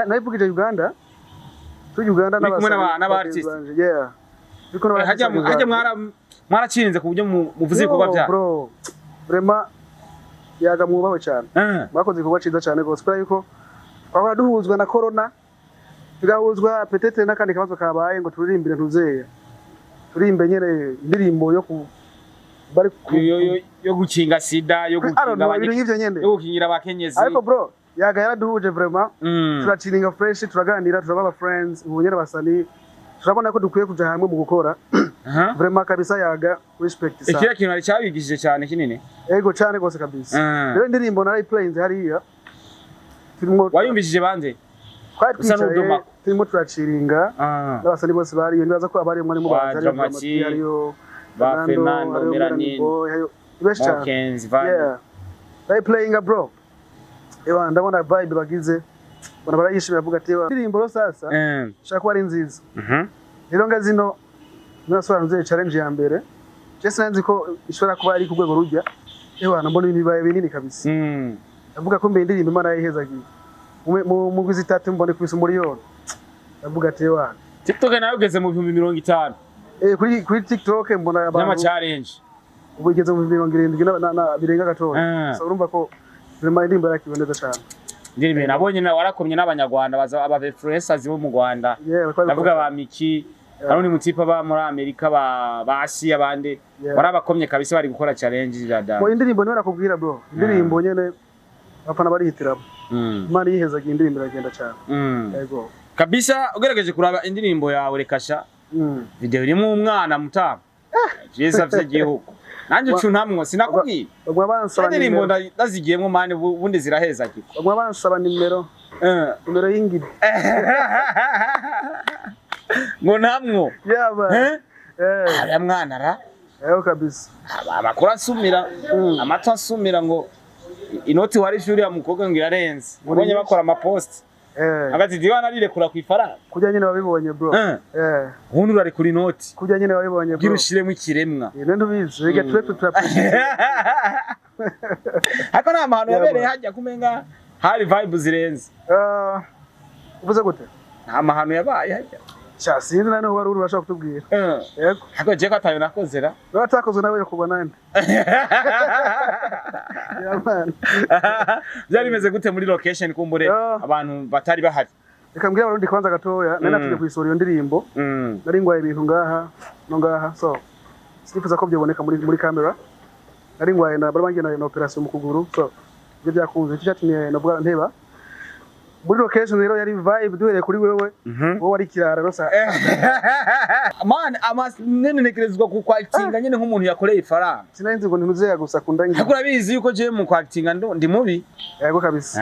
[SPEAKER 1] nayivugije Uganda, turi Uganda.
[SPEAKER 2] Uri kumwe n'aba
[SPEAKER 1] bagenzi
[SPEAKER 2] artist?
[SPEAKER 1] banje, yeah. Turi kumwe n'aba
[SPEAKER 2] Hajya
[SPEAKER 1] artist
[SPEAKER 2] hajya
[SPEAKER 1] bagenzi
[SPEAKER 2] mwaracinze ku buryo muvuze ibikorwa
[SPEAKER 1] Yo,
[SPEAKER 2] byanyu.
[SPEAKER 1] Bro, vraiment yaga mwubahwe cyane. Mwakoze igikorwa cyiza cyane rwose, kubera yuko twahora duhuzwa na corona, tugahuzwa peut-être n'akandi kabazo kabaye, ngo turirimbire ntuzeye turirimbe nyene indirimbo yo ku bari ku
[SPEAKER 2] Yo gukinga sida, yo
[SPEAKER 1] I don't
[SPEAKER 2] gukinga
[SPEAKER 1] know, ibintu nk'ivyo nyene.
[SPEAKER 2] yo gukingira abakenyezi.
[SPEAKER 1] Ariko bro, yaga yaraduhuje vraiment. Turaciringa fresh, turaganira, turaba friends. Ubu nyene basani turabona ko dukwiye kuja hamwe mu gukora. Vraiment kabisa, yaga respect sana.
[SPEAKER 2] Ikiriya kintu hari cyabigishije cyane kinini.
[SPEAKER 1] Ego cyane rwose kabisa. Rero indirimbo narayiplayinze hariya turimo.
[SPEAKER 2] Wayumvishije bande?
[SPEAKER 1] Twari
[SPEAKER 2] Usa
[SPEAKER 1] twicaye,
[SPEAKER 2] n'udomako.
[SPEAKER 1] turimo turaciringa n'abasani bose bariyo. Nibaza ko abariyo mwari mubanza, hariyo
[SPEAKER 2] Dramati,
[SPEAKER 1] Dramati, hariyo
[SPEAKER 2] ba
[SPEAKER 1] Fernando,
[SPEAKER 2] Fernando,
[SPEAKER 1] hariyo
[SPEAKER 2] Melanin,
[SPEAKER 1] Melanin Boy, hariyo ni benshi cyane.
[SPEAKER 2] Mokens, Van.
[SPEAKER 1] Yeah, narayiplayinga, bro. Ewa, ndabona vibe bagize, mbona barayishimira, bavuga ati: "Ewa, indirimbo rero sasa ishobora kuba ari nziza." Rero nga zino nasobanuye challenge ya mbere, je sinzi ko ishobora kuba ari ku rwego rujya. Ewa, mbona ibintu bibaye binini kabisa. Ndavuga ko mbere indirimbo Imana yayihezagiye mu mugwi zitatu, mbone kubisa umuriyoni, ndavuga ati: "Ewa."
[SPEAKER 2] TikTok nayo ugeze mu 50,000.
[SPEAKER 1] Kuri TikTok mbona
[SPEAKER 2] N'ama
[SPEAKER 1] abantu
[SPEAKER 2] challenge.
[SPEAKER 1] Ubu igeze mu 70,000 na birenga gatoya. So urumva ko vraiment indirimbo yarakiriwe neza cyane.
[SPEAKER 2] Indirimbo nabonye na warakomye n'abanyarwanda baza, aba influencers bo mu Rwanda.
[SPEAKER 1] Yeah, bariko
[SPEAKER 2] Ndavuga
[SPEAKER 1] babikora.
[SPEAKER 2] ba Miki, hari undi mutipe ba muri Amerika, ba Asia, abandi.
[SPEAKER 1] Yeah.
[SPEAKER 2] Warabakomye kabisa, bari gukora challenge ya da.
[SPEAKER 1] Bo, indirimbo niwe nakubwira, bro, indirimbo nyene abafana barihitiramo. Imana yihezaga, indirimbo iragenda cyane. Yego.
[SPEAKER 2] Kabisa, ugerageje kuraba indirimbo yawe rekasha, video irimo umwana mutama, vyiza vy'igihugu, nanje ucuntamwo sinakubwiye.
[SPEAKER 1] Baguma bansaba
[SPEAKER 2] Indirimbo
[SPEAKER 1] nimero.
[SPEAKER 2] Ndazigiyemwo mani, ubundi ziraheza kiko.
[SPEAKER 1] Baguma bansaba nimero, nimero y'ingiri.
[SPEAKER 2] Ngo ntamwo.
[SPEAKER 1] Yaba.
[SPEAKER 2] Eh?
[SPEAKER 1] Eh.
[SPEAKER 2] Ariya mwana ra.
[SPEAKER 1] Yego kabisa.
[SPEAKER 2] Amakuru asumira, amatwi asumira ngo inoti wari uriya mukobwa ngo irarenze. Ubonye bakora amapost agati diwana arirekura ku ifaranga.
[SPEAKER 1] Kurya nyine wabibonye, bro.
[SPEAKER 2] Eh. Ubundi urarekura inoti
[SPEAKER 1] Kurya nyine wabibonye,
[SPEAKER 2] kugira
[SPEAKER 1] bro.
[SPEAKER 2] ushiremo ikiremwa.
[SPEAKER 1] Eh, nende ubizi reka tube tutappreciate.
[SPEAKER 2] Ariko nta mahano
[SPEAKER 1] Yeah,
[SPEAKER 2] yabereye
[SPEAKER 1] man.
[SPEAKER 2] hajya kumenga hari vibe zirenze.
[SPEAKER 1] Ah, uvuze gute?
[SPEAKER 2] Nta mahano yabaye hajya.
[SPEAKER 1] Sha, sinzi nawe wari uri, urashobora kutubwira. Yego.
[SPEAKER 2] Ariko je ko atayo nakoze ra.
[SPEAKER 1] Niba atakozwe nawe yo kuba nande. Yeah, man.
[SPEAKER 2] Byari bimeze gute muri location, kumbure abantu batari bahari?
[SPEAKER 1] Reka mbwira abarundi kwanza gatoya, nari natumye kuyisohora iyo ndirimbo. Nari ngwaye ibintu ngaha no ngaha, so sinifuza ko byoboneka muri camera. Nari ngwaye na bari bangiye na operation mu kuguru, so ibyo byakunze, icyo cyatumye navuga nteba. Muri location rero yari vibe, duhereye kuri wewe, wowe wari kirara rosa.
[SPEAKER 2] Man, ama nene ntekerezwa ku kwactinga nyene nk'umuntu yakoreye ifaranga.
[SPEAKER 1] Sinari nzi ngo ntinuzeya gusa kunda ngi.
[SPEAKER 2] Ariko urabizi yuko je mu kwactinga ndi mubi.
[SPEAKER 1] Yego kabisa.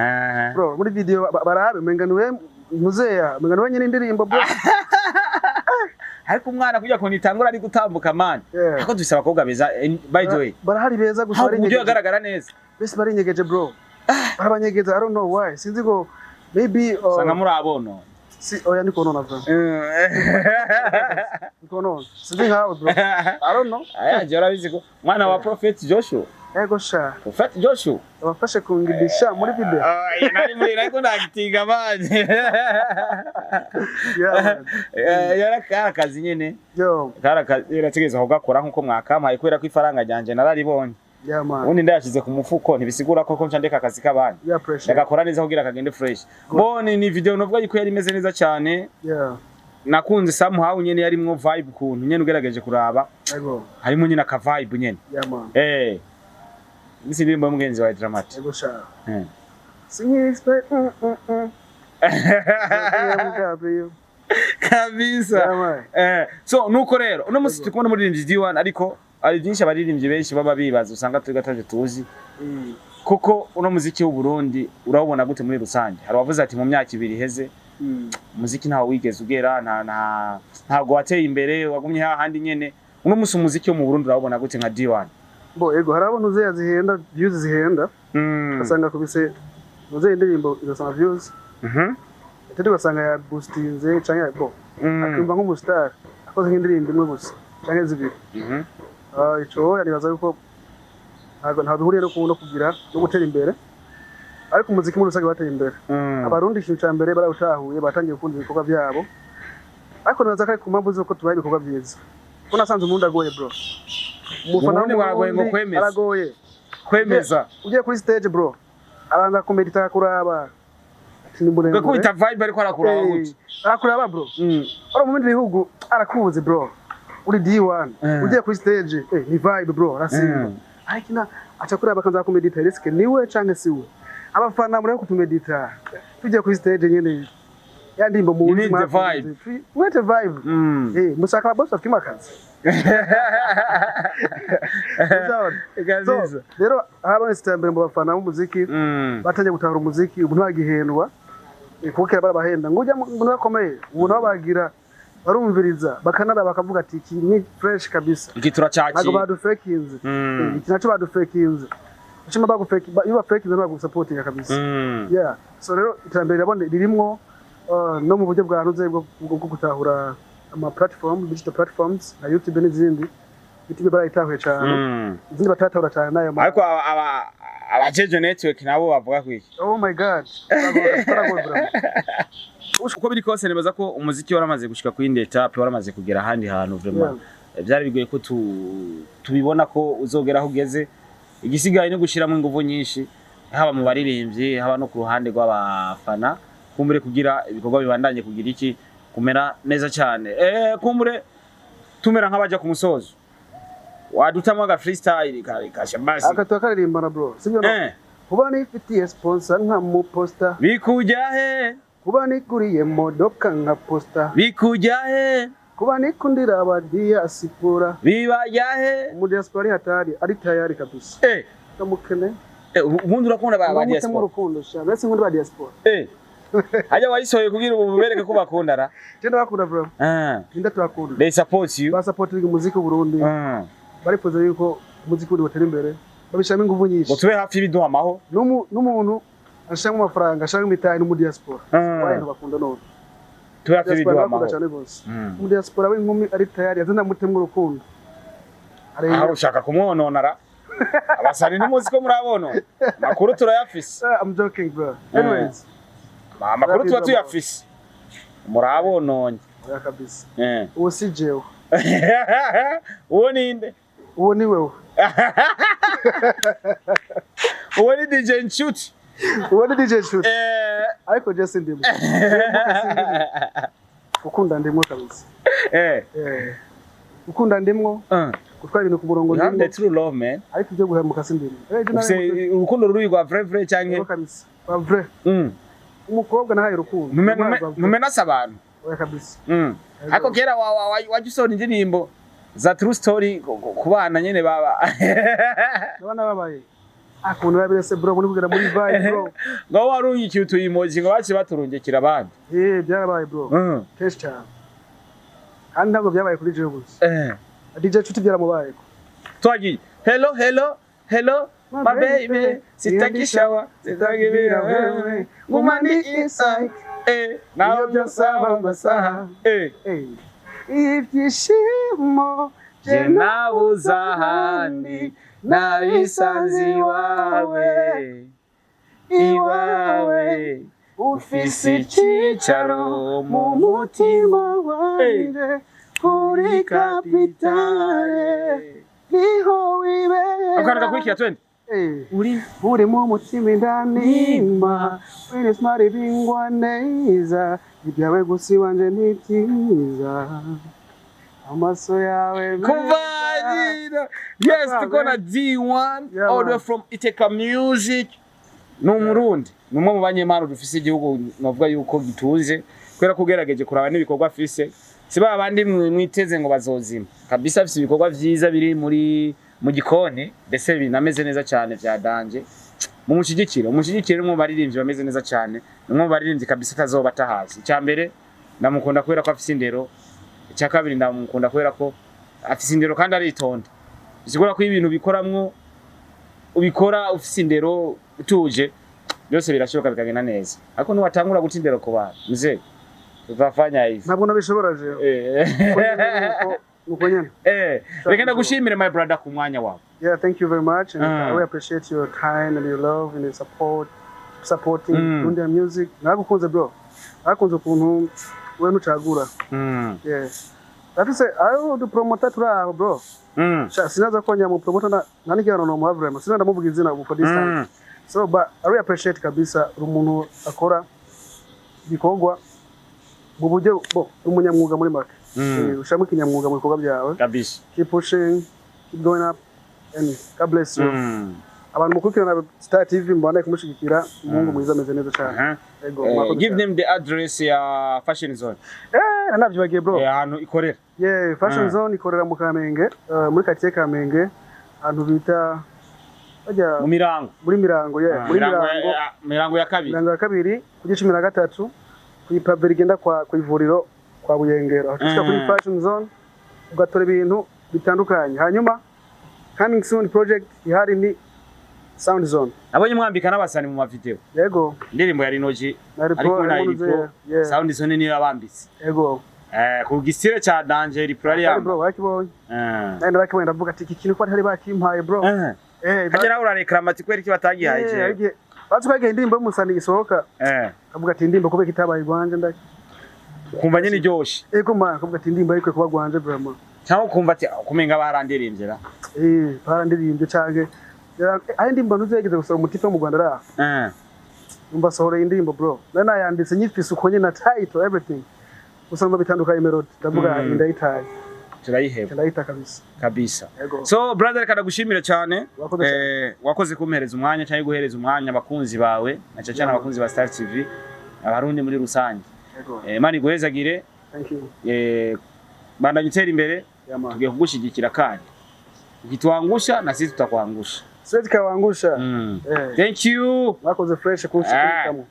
[SPEAKER 1] Bro, muri video barabe umenga niwe ntuzeya, umenga niwe nyine indirimbo, bro.
[SPEAKER 2] Ariko umwana kujya kuntu itangura ari gutambuka, man. Ariko dufise abakobwa beza, by the way.
[SPEAKER 1] Barahari beza gusa
[SPEAKER 2] Aho uburyo
[SPEAKER 1] barinyegeje.
[SPEAKER 2] agaragara neza.
[SPEAKER 1] Bese barinyegeje, bro, barabanyegeza. I don't know why, sinzi ngo maybe
[SPEAKER 2] Usanga muri abono.
[SPEAKER 1] Si, oya, ndiko nona, bro, ndiko nona, sinzi nkawe, bro, I don't know.
[SPEAKER 2] Aya, je urabizi ko umwana wa Prophet Joshua.
[SPEAKER 1] Yego sha.
[SPEAKER 2] Prophet Joshua.
[SPEAKER 1] Abafashe kungidisha muri video.
[SPEAKER 2] Ah, nari muri nariko ndagitinga, man.
[SPEAKER 1] Yeah, man.
[SPEAKER 2] Yari akazi nyene.
[SPEAKER 1] Yo.
[SPEAKER 2] Kari akazi irategerezwa kugakora nkuko mwakampaye, kubera ko ifaranga ryanje nararibonye.
[SPEAKER 1] Yeah, man.
[SPEAKER 2] Ubundi ndayashize ku mufuko ntibisigura ko nca ndeka akazi k'abandi.
[SPEAKER 1] Yeah, pressure.
[SPEAKER 2] Ndagakora neza kugira kagende fresh. Bone ni video novuga yuko yari imeze neza cyane. Nakunze somehow nyene yarimwo vibe, kuntu nyene ugerageje kuraba harimo nyene aka vibe nyene.
[SPEAKER 1] Yeah, man.
[SPEAKER 2] Nisi ndirimbo y'umugenzi wawe Dramati.
[SPEAKER 1] Yego sha. Singing expert. Gabriel.
[SPEAKER 2] Kabisa.
[SPEAKER 1] Yeah, man.
[SPEAKER 2] So nuko rero uno musi turi kumwe n'umuririmbyi D1, ariko hari byinshi abaririmbyi benshi baba bibaza, usanga turi gataje tuzi. Kuko uno muziki w'u Burundi urawubona gute muri rusange? Hari wavuze ati mu myaka 2 iheze umuziki ntawo wigeze ugera, nta ntabwo wateye imbere, wagumye hahandi nyene. Uno musi umuziki wo mu Burundi urawubona gute nka D1?
[SPEAKER 1] Bo, ego, hari abo uzeya zihenda, views zihenda. Ugasanga kubise uzeya indirimbo igasanga views. Atari ugasanga ya boostinze canke bo. Akumva nk'umustar akoze nk'indirimbo imwe gusa canke zibiri. Ah, ico yanibaza yuko ntabwo bihuriye no kugira no gutera imbere. Ariko umuziki muri rusange bateye imbere. Abarundi ikintu ca mbere barawutahuye, batangiye gukunda ibikorwa byabo. Ariko nibaza ko ari ku mpamvu z'uko tubaha ibikorwa byiza. Ko nasanze umurundi agoye, bro. Umufana
[SPEAKER 2] Umurundi baragoye ngo
[SPEAKER 1] w'Umurundi
[SPEAKER 2] kwemeza.
[SPEAKER 1] aragoye.
[SPEAKER 2] Kwemeza.
[SPEAKER 1] Ugiye kuri stage, bro, arabanza kumedita, kuraba ati ni muremure.
[SPEAKER 2] Gakubita vibe ariko arakuraba gute?
[SPEAKER 1] Arakuraba, bro. Ora mu bindi bihugu arakuzi, bro, uri D1. Ugiye kuri stage, ni vibe, bro, arasimba. Ariko ina aca kuraba, akanza kumedita, eske niwe canke siwe? Abafana muri kutumedita tugiye kuri stage nyene ya ndimbo mu
[SPEAKER 2] You need the vibe.
[SPEAKER 1] We need the vibe. Mushaka aba boss bafite akazi. Uzabona.
[SPEAKER 2] Kabisa.
[SPEAKER 1] So, rero habonetse iterambere mu bafana b'umuziki. Batangiye gutahura umuziki, ubu ntagihendwa. Kuko kera barabahenda ngo ujya umuntu bakomeye, ubu nabo bagira barumviriza, bakanara bakavuga ati iki ni fresh kabisa.
[SPEAKER 2] Iki turacakira.
[SPEAKER 1] Ntabwo badufekinze. Iki nacyo badufekinze. Ushima bagufeki, iyo bafekinze ntabwo kabisa. Yeah, so rero iterambere rirabone ririmwo, no mu buryo bwanuze bwo gutahura ama platform, digital platforms nka YouTube n'izindi. YouTube barayitahuye cyane. Izindi batatahura cyane nayo
[SPEAKER 2] Ariko abajeje network nabo bavuga kwiki?
[SPEAKER 1] Oh my God. Taragoye, bro.
[SPEAKER 2] Uko biri kose nibaza ko umuziki waramaze gushika ku yindi étape, waramaze kugera ahandi hantu vraiment. Byari bigoye ko tubibona ko uzogera aho ugeze. Igisigaye no gushiramo ingufu nyinshi. Haba mu baririmbyi, haba no ku ruhande rw'abafana, kumbure kugira ibikorwa bibandanye kugira iki kumera neza cyane. Kumbure tumera nk'abaja ku musozo, wadutamo aga freestyle kare kasha basi.
[SPEAKER 1] Aka tukakaririmbana, bro, sibyo? No kuba nifitiye sponsor nka mu posta.
[SPEAKER 2] Bikujya he?
[SPEAKER 1] Kuba niguriye modoka nka posta.
[SPEAKER 2] Bikujya he?
[SPEAKER 1] Kuba nikundira aba diaspora.
[SPEAKER 2] Bibajya he?
[SPEAKER 1] Mu diaspora ari hatari, ari tayari kabisa. Ndamukene.
[SPEAKER 2] Ubundi urakunda ba
[SPEAKER 1] Ndamutemo
[SPEAKER 2] diaspora?
[SPEAKER 1] Urukundo sha, mbese nkunda ba diaspora.
[SPEAKER 2] Hajya wayisohoye kugira ubu bereke ko bakundara.
[SPEAKER 1] Je ndabakunda, bro. Nda turakunda.
[SPEAKER 2] They support you.
[SPEAKER 1] Basapotinga umuziki w'u Burundi. Barifuza yuko umuziki w'u watera imbere, babishiramo ingufu nyinshi.
[SPEAKER 2] Ngo tube hafi y'ibiduha amahoro.
[SPEAKER 1] N'umuntu ashiramo amafaranga, ashiramo imitahe no mu diaspora. Wayo bakunda none.
[SPEAKER 2] Tube hafi
[SPEAKER 1] Diaspora
[SPEAKER 2] y'ibiduha
[SPEAKER 1] bakunda
[SPEAKER 2] amahoro.
[SPEAKER 1] cyane gose. Mu diaspora w'inkumi ari tayari, azana mutemwe urukundo.
[SPEAKER 2] Aho ushaka kumwononara abasani, ntimuzi ko murabonona, amakuru turayafise.
[SPEAKER 1] I'm joking, bro. Anyways,
[SPEAKER 2] Amakuru tuba tuyafise, murabononye.
[SPEAKER 1] Oya kabisa. Uwo si jewe.
[SPEAKER 2] Uwo ninde?
[SPEAKER 1] Uwo ni wewe.
[SPEAKER 2] Uwo ni DJ Nshuti.
[SPEAKER 1] Uwo ni DJ Nshuti. Ariko je sindimo. Gukunda ndimwo kabisa. Gukunda ndimwo, gutwara ibintu ku murongo
[SPEAKER 2] You have
[SPEAKER 1] ndimwo.
[SPEAKER 2] the true love, man.
[SPEAKER 1] Ariko ibyo guhemuka sindimwo. Je
[SPEAKER 2] Ufise
[SPEAKER 1] narahemuka
[SPEAKER 2] urukundo ruri rwa vrai vrai canke?
[SPEAKER 1] kabisa. Ba vrai. Umukobwa nahaye urukundo.
[SPEAKER 2] Numenasa abantu.
[SPEAKER 1] Oya kabisa.
[SPEAKER 2] Ariko kera wajya usohora indirimbo za true story ku bana nyene baba
[SPEAKER 1] Abana babaye. Akuntu babirese, bro, muri kugera muri vibe, bro.
[SPEAKER 2] Ngo warungikiye utu emoji, ngo baciye baturungikira abandi.
[SPEAKER 1] Byarabaye, bro. Kenshi cyane. Kandi ntabwo byabaye kuri jewe gusa. DJ Nshuti byaramubayeko.
[SPEAKER 2] Twagiye. Hello, hello, hello, my baby, sitaki shower, sitaki bila wewe, nguma ni inside, nawe byosaba amasaha.
[SPEAKER 1] Ibyishimo
[SPEAKER 2] Je nabuze ahandi nabisanze iwawe, iwawe ufise icyicaro mu mutima
[SPEAKER 1] wanje, kuri kapitale niho wibera.
[SPEAKER 2] Akantu gakurikira, twende.
[SPEAKER 1] Uri uri mu mutima indanimba wene smart bingwa neza, ibyawe gusa iwanje ni byiza, amaso yawe meza.
[SPEAKER 2] Kuvagira. Yes, tuko na D1
[SPEAKER 1] Yeah,
[SPEAKER 2] all the way
[SPEAKER 1] man.
[SPEAKER 2] from Iteka Music. Ni umurundi, ni umwe mu banyempano dufise igihugu navuga yuko gitunze, kubera ko ugerageje kuraba n'ibikorwa afise, si ba bandi mwiteze ngo bazozima kabisa. Afise ibikorwa vyiza biri muri mu gikoni, ndetse binameze neza cyane vya danger. Mumushigikire, umushigikire, ni umwe mu baririmbyi bameze neza cyane, ni umwe mu baririmbyi kabisa atazoba atahazi. Icya mbere ndamukunda kubera ko afise indero, icya kabiri ndamukunda kubera ko afise indero kandi aritonda. Bisigura ko ibintu bikoramwo ubikora ufise indero, utuje, byose birashoboka bikagenda neza. Ariko niwatangura guta indero ku bantu, mzee, tutafanya hivi.
[SPEAKER 1] Ntabwo nabishobora jewe. Nuko nyene.
[SPEAKER 2] Reka ndagushimire, my brother, ku mwanya wawe.
[SPEAKER 1] Yeah, thank you very much, and I really appreciate your time and your love and your support, supporting Burundian music. Naragukunze, bro. Narakunze ukuntu wewe ntucagura. Yeah. Ndafise ayo du promoter turi aho, bro. Sha, sinaza ko nyamu promoter na nta n'ikiganiro nomuha vraiment. Sina ndamuvuga izina ubu for this time. So but I really appreciate kabisa, uri umuntu akora ibikorwa mu buryo bo umunyamwuga muri make. Ushiramo ikinyamwuga mu bikorwa byawe.
[SPEAKER 2] Kabisa.
[SPEAKER 1] Keep pushing, keep going up, and God bless you. Abantu mukurikirana Star TV, mbona kumushigikira, umuhungu mwiza ameze neza cyane. Ego, mwakoze
[SPEAKER 2] Give
[SPEAKER 1] cyane.
[SPEAKER 2] them the address ya Fashion Zone.
[SPEAKER 1] Navyibagiye, bro.
[SPEAKER 2] Ahantu ikorera.
[SPEAKER 1] Yeah, Fashion Zone ikorera mu Kamenge, muri quartier Kamenge, ahantu bita bajya
[SPEAKER 2] Mu Mirango.
[SPEAKER 1] Muri Mirango, yeah, muri
[SPEAKER 2] Mirango
[SPEAKER 1] Mirango.
[SPEAKER 2] Mirango ya kabiri.
[SPEAKER 1] Mirango ya kabiri, kuri 13, ku ipave rigenda kwa ku ivuriro kwa Buyengero. Aho tushika kuri Fashion Zone ugatora ibintu bitandukanye. Hanyuma coming soon project ihari ni Sound Zone.
[SPEAKER 2] Nabonye mwambika n'abasani mu mavideo.
[SPEAKER 1] Yego.
[SPEAKER 2] Indirimbo ya Rinoji
[SPEAKER 1] Na Ripro,
[SPEAKER 2] ari kumwe na
[SPEAKER 1] harimo
[SPEAKER 2] Ripro.
[SPEAKER 1] Nuzeya, yeah.
[SPEAKER 2] Sound Zone niyo yabambitse.
[SPEAKER 1] Yego.
[SPEAKER 2] Ku gisire ca danger Ripro yari
[SPEAKER 1] Ari
[SPEAKER 2] yambaye.
[SPEAKER 1] bro, bakibonye. Nari narakibonye, ndavuga ati iki kintu ko atari bakimpaye, bro.
[SPEAKER 2] Hajya nawe urareklama ati kubera iki batagihaye jewe.
[SPEAKER 1] Bazi ko indirimbo y'umusani isohoka, kavuga ati indirimbo kubera itabaye igwanje ndaki.
[SPEAKER 2] Ukumva nyine iryoshe.
[SPEAKER 1] Ego man, kavuga ati indirimbo ariko kuba gwanje vraiment.
[SPEAKER 2] Cyangwa ukumva ati "Ah, kumenga barandirimbye ra."
[SPEAKER 1] Barandirimbye canke Aho indirimbo ntuzegeze gusaba umutipe wo mu Rwanda araha, numva asohoreye indirimbo, bro, nari nayanditse nyifise uko nyine na title, everything, gusa numva bitandukanye melody, ndavuga ndayitaye.
[SPEAKER 2] Turayiheba.
[SPEAKER 1] Ndayita kabisa.
[SPEAKER 2] Kabisa.
[SPEAKER 1] Yego.
[SPEAKER 2] So brother, reka ndagushimire cyane.
[SPEAKER 1] Wakoze cyane.
[SPEAKER 2] Wakoze kumpereza umwanya cyangwa guhereza umwanya abakunzi bawe, na cyane cyane abakunzi ba Star TV, Abarundi muri rusange.
[SPEAKER 1] Yego.
[SPEAKER 2] Imana iguhezagire.
[SPEAKER 1] Thank you.
[SPEAKER 2] Bandanya utera imbere.
[SPEAKER 1] Yeah, man.
[SPEAKER 2] Tugiye kugushyigikira, kandi ukituangusha na sisi tutakuangusha.
[SPEAKER 1] Siwezi kawaangusha.
[SPEAKER 2] Thank you.
[SPEAKER 1] Mwakoze fresh kunshikamo.